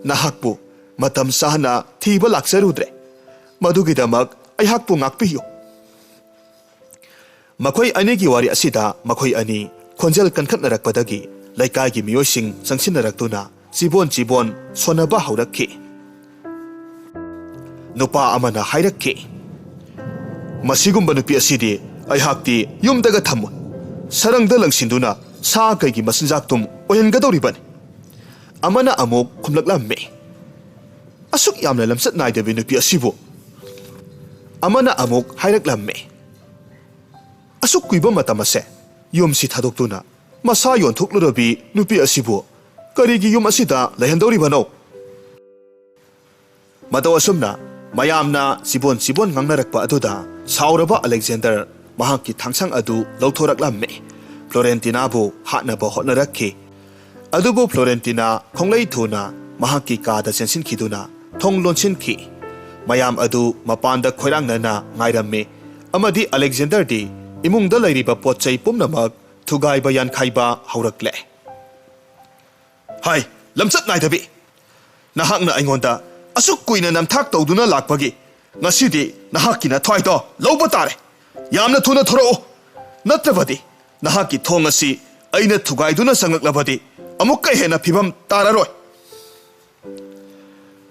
ꯅꯍꯥꯛꯄꯨ ꯃꯇꯝ ꯆꯥꯅ ꯊꯤꯕ ꯂꯥꯛꯆꯔꯨꯗ꯭ꯔꯦ꯫ ꯃꯗꯨꯒꯤꯗꯃꯛ ꯑꯩꯍꯥꯛꯄꯨ ꯉꯥꯛꯄꯤꯌꯨ꯫" ꯃꯈꯣꯏ ꯑꯅꯤꯒꯤ ꯋꯥꯔꯤ ꯑꯁꯤꯗ ꯃꯈꯣꯏ ꯑꯅꯤ ꯈꯣꯟꯖꯦꯜ ꯀꯟꯈꯠꯅꯔꯛꯄꯗꯒꯤ ꯂꯩꯀꯥꯏꯒꯤ ꯃꯤꯑꯣꯏꯁꯤꯡ ꯆꯪꯁꯤꯟꯅꯔꯛꯇꯨꯅ ꯆꯤꯕꯣꯟ ꯆꯤꯕꯣꯟ ꯁꯣꯟꯅꯕ ꯍꯧꯔꯛꯈꯤ꯫ ꯅꯨꯄꯥ ꯑꯃꯅ ꯍꯥꯏꯔꯛꯈꯤ, "ꯃꯁꯤꯒꯨꯝꯕ ꯅꯨꯄꯤ ꯑꯁꯤꯗꯤ ꯑꯩꯍꯥꯛꯇꯤ ꯌꯨꯝꯗꯒ ꯊꯝꯃꯣꯏ꯫ ꯁꯔꯪꯗ ꯂꯪꯁꯤꯟꯗꯨꯅ ꯁꯥ ꯀꯩꯒꯤ ꯃꯆꯤꯟꯖꯥꯛꯇꯨꯝ ꯑꯣꯏꯍꯟꯒꯗꯧꯔꯤꯕꯅꯤ"꯫ ꯑꯃꯅ ꯑꯃꯨꯛ ꯈꯨꯝꯂꯛꯂꯝꯃꯤ, "ꯑꯁꯨꯛ ꯌꯥꯝꯅ ꯂꯝꯆꯠ ꯅꯥꯏꯗꯕꯤ ꯅꯨꯄꯤ ꯑꯁꯤꯕꯨ"꯫ ꯑꯃꯅ ꯑꯃꯨꯛ ꯍꯥꯏꯔꯛꯂꯝꯃꯤ, "ꯑꯁꯨꯛ ꯀꯨꯏꯕ ꯃꯇꯝ ꯑꯁꯦ ꯌꯨꯝꯁꯤ ꯊꯥꯗꯣꯛꯇꯨꯅ ꯃꯁꯥ ꯌꯣꯟꯊꯣꯛꯂꯨꯔꯕꯤ ꯅꯨꯄꯤ ꯑꯁꯤꯕꯨ ꯀꯔꯤꯒꯤ ꯌꯨꯝ ꯑꯁꯤꯗ ꯂꯩꯍꯟꯗꯧꯔꯤꯕꯅꯣ?" ꯃꯇꯧ ꯑꯁꯨꯝꯅ ꯃꯌꯥꯝꯅ ꯆꯤꯕꯣꯟ ꯆꯤꯕꯣꯟ ꯉꯥꯡꯅꯔꯛꯄ ꯑꯗꯨꯗ ꯁꯥꯎꯔꯕ ꯑꯂꯦꯛꯖꯦꯟꯗꯔ ꯃꯍꯥꯛꯀꯤ ꯊꯥꯡꯁꯥꯡ ꯑꯗꯨ ꯂꯧꯊꯣꯔꯛꯂꯝꯃꯤ꯫ ꯐ꯭ꯂꯣꯔꯦꯟꯇꯤꯅꯥꯕꯨ ꯍꯥꯠꯅꯕ ꯍꯣꯠꯅꯔꯛꯈꯤ꯫ ꯑꯗꯨꯕꯨ ꯐ꯭ꯂꯣꯔꯦꯟꯇꯤꯅꯥ ꯈꯣꯡꯂꯩ ꯊꯨꯅ ꯃꯍꯥꯛꯀꯤ ꯀꯥꯗ ꯆꯦꯟꯁꯤꯟꯈꯤꯗꯨꯅ ꯊꯣꯡ ꯂꯣꯟꯁꯤꯟꯈꯤ꯫ ꯃꯌꯥꯝ ꯑꯗꯨ ꯃꯄꯥꯟꯗ ꯈꯣꯏꯔꯥꯡꯅꯅ ꯉꯥꯏꯔꯝꯃꯤ ꯑꯃꯗꯤ ꯑꯂꯦꯛꯖꯦꯟꯗꯔꯗꯤ ꯏꯃꯨꯡꯗ ꯂꯩꯔꯤꯕ ꯄꯣꯠ ꯆꯩ ꯄꯨꯝꯅꯃꯛ ꯊꯨꯒꯥꯏꯕ ꯌꯥꯟꯈꯥꯏꯕ ꯍꯧꯔꯛꯂꯦ꯫ "ꯍꯥꯏ, ꯂꯝꯆꯠ ꯅꯥꯏꯗꯕꯤ! ꯅꯍꯥꯛꯅ ꯑꯩꯉꯣꯟꯗ ꯑꯁꯨꯛ ꯀꯨꯏꯅ ꯅꯝꯊꯥꯛ ꯇꯧꯗꯨꯅ ꯂꯥꯛꯄꯒꯤ ꯉꯁꯤꯗꯤ ꯅꯍꯥꯛꯀꯤ ꯅꯊ꯭ꯋꯥꯏꯗꯣ ꯂꯧꯕ ꯇꯥꯔꯦ꯫ ꯌꯥꯝꯅ ꯊꯨꯅ ꯊꯣꯔꯛꯎ, ꯅꯠꯇ꯭ꯔꯕꯗꯤ ꯅꯍꯥꯛꯀꯤ ꯊꯣꯡ ꯑꯁꯤ ꯑꯩꯅ ꯊꯨꯒꯥꯏꯗꯨꯅ ꯆꯪꯂꯛꯂꯕꯗꯤ ꯑꯃꯨꯛꯀ ꯍꯦꯟꯅ ꯐꯤꯕꯝ ꯇꯥꯔꯔꯣꯏ"꯫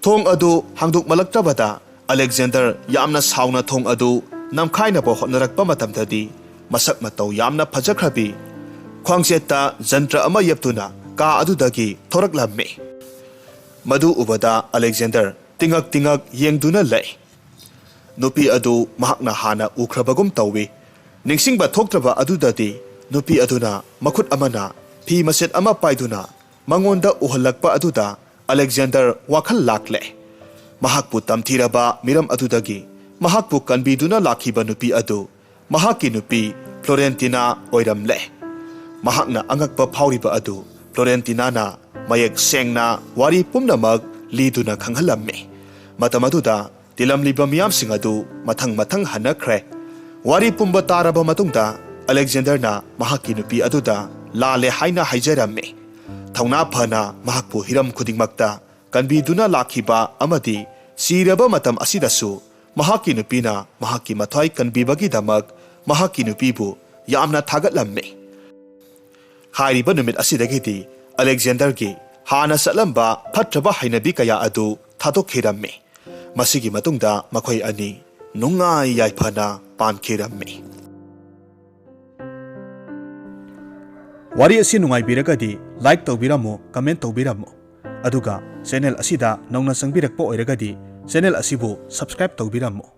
ꯊꯣꯡ ꯑꯗꯨ ꯍꯥꯡꯗꯣꯛꯃꯜꯂꯛꯇꯕꯗ ꯑꯂꯦꯛꯖꯦꯟꯗꯔ ꯌꯥꯝꯅ ꯁꯥꯎꯅ ꯊꯣꯡ ꯑꯗꯨ ꯅꯝꯈꯥꯏꯅꯕ ꯍꯣꯠꯅꯔꯛꯄ ꯃꯇꯝꯗꯗꯤ ꯃꯁꯛ ꯃꯇꯧ ꯌꯥꯝꯅ ꯐꯖꯈ꯭ꯔꯕꯤ ꯈ꯭ꯋꯥꯡꯆꯦꯠꯇ ꯖꯟꯇ꯭ꯔ ꯑꯃ ꯌꯦꯞꯇꯨꯅ ꯀꯥ ꯑꯗꯨꯗꯒꯤ ꯊꯣꯔꯛꯂꯝꯃꯤ꯫ ꯃꯗꯨ ꯎꯕꯗ ꯑꯂꯦꯛꯖꯦꯟꯗꯔ ꯇꯤꯉꯛ ꯇꯤꯉꯛ ꯌꯦꯡꯗꯨꯅ ꯂꯩ꯫ ꯅꯨꯄꯤ ꯑꯗꯨ ꯃꯍꯥꯛꯅ ꯍꯥꯟꯅ ꯎꯈ꯭ꯔꯕꯒꯨꯝ ꯇꯧꯏ꯫ ꯅꯤꯡꯁꯤꯡꯕ ꯊꯣꯛꯇ꯭ꯔꯕ ꯑꯗꯨꯗꯗꯤ ꯅꯨꯄꯤ ꯑꯗꯨꯅ ꯃꯈꯨꯠ ꯑꯃꯅ ꯐꯤ ꯃꯆꯦꯠ ꯑꯃ ꯄꯥꯏꯗꯨꯅ ꯃꯉꯣꯟꯗ ꯎꯍꯜꯂꯛꯄ ꯑꯗꯨꯗ ꯑꯂꯦꯛꯖꯦꯟꯗꯔ ꯋꯥꯈꯜ ꯂꯥꯛꯂꯦ꯫ ꯃꯍꯥꯛꯄꯨ ꯇꯝꯊꯤꯔꯕ ꯃꯤꯔꯝ ꯑꯗꯨꯗꯒꯤ ꯃꯍꯥꯛꯄꯨ ꯀꯟꯕꯤꯗꯨꯅ ꯂꯥꯛꯈꯤꯕ ꯅꯨꯄꯤ ꯑꯗꯨ ꯃꯍꯥꯛꯀꯤ ꯅꯨꯄꯤ ꯐ꯭ꯂꯣꯔꯦꯟꯇꯤꯅꯥ ꯑꯣꯏꯔꯝꯂꯦ꯫ ꯃꯍꯥꯛꯅ ꯑꯉꯛꯄ ꯐꯥꯎꯔꯤꯕ ꯑꯗꯨ ꯐ꯭ꯂꯣꯔꯦꯟꯇꯤꯅꯥꯅ ꯃꯌꯦꯛ ꯁꯦꯡꯅ ꯋꯥꯔꯤ ꯄꯨꯝꯅꯃꯛ ꯂꯤꯗꯨꯅ ꯈꯪꯍꯜꯂꯝꯃꯤ꯫ ꯃꯇꯝ ꯑꯗꯨꯗ ꯇꯤꯜꯂꯝꯂꯤꯕ ꯃꯤꯌꯥꯝꯁꯤꯡ ꯑꯗꯨ ꯃꯊꯪ ꯃꯊꯪ ꯍꯟꯅꯈ꯭ꯔꯦ꯫ ꯋꯥꯔꯤ ꯄꯨꯝꯕ ꯇꯥꯔꯕ ꯃꯇꯨꯡꯗ ꯑꯂꯦꯛꯖꯦꯟꯗꯔꯅ ꯃꯍꯥꯛꯀꯤ ꯅꯨꯄꯤ ꯑꯗꯨꯗ ꯂꯥꯜꯂꯦ ꯍꯥꯏꯅ ꯍꯥꯏꯖꯔꯝꯃꯤ꯫ ꯊꯧꯅꯥ ꯐꯅ ꯃꯍꯥꯛꯄꯨ ꯍꯤꯔꯝ ꯈꯨꯗꯤꯡꯃꯛꯇ ꯀꯟꯕꯤꯗꯨꯅ ꯂꯥꯛꯈꯤꯕ ꯑꯃꯗꯤ ꯁꯤꯔꯕ ꯃꯇꯝ ꯑꯁꯤꯗꯁꯨ ꯃꯍꯥꯛꯀꯤ ꯅꯨꯄꯤꯅ ꯃꯍꯥꯛꯀꯤ ꯃꯊ꯭ꯋꯥꯏ ꯀꯟꯕꯤꯕꯒꯤꯗꯃꯛ ꯃꯍꯥꯛꯀꯤ ꯅꯨꯄꯤꯕꯨ ꯌꯥꯝꯅ ꯊꯥꯒꯠꯂꯝꯃꯤ꯫ ꯍꯥꯏꯔꯤꯕ ꯅꯨꯃꯤꯠ ꯑꯁꯤꯗꯒꯤꯗꯤ ꯑꯂꯦꯛꯖꯦꯟꯗꯔꯒꯤ ꯍꯥꯟꯅ ꯆꯠꯂꯝꯕ ꯐꯠꯇ꯭ꯔꯕ ꯍꯩꯅꯕꯤ ꯀꯌꯥ ꯑꯗꯨ ꯊꯥꯗꯣꯛꯈꯤꯔꯝꯃꯤ꯫ ꯃꯁꯤꯒꯤ ꯃꯇꯨꯡꯗ ꯃꯈꯣꯏ ꯑꯅꯤ ꯅꯨꯡꯉꯥꯏ ꯌꯥꯏꯐꯅ ꯄꯥꯟꯈꯤꯔꯝꯃꯤ꯫ ꯋꯥꯔꯤ ꯑꯁꯤ ꯅꯨꯡꯉꯥꯏꯕꯤꯔꯒꯗꯤ like ꯇꯧꯕꯤꯔꯝꯃꯨ, comment ꯇꯧꯕꯤꯔꯝꯃꯨ, ꯑꯗꯨꯒ channel ꯑꯁꯤꯗ ꯅꯧꯅ ꯆꯪꯕꯤꯔꯛꯄ ꯑꯣꯏꯔꯒꯗꯤ channel ꯑꯁꯤꯕꯨ subscribe ꯇꯧꯕꯤꯔꯝꯃꯨ꯫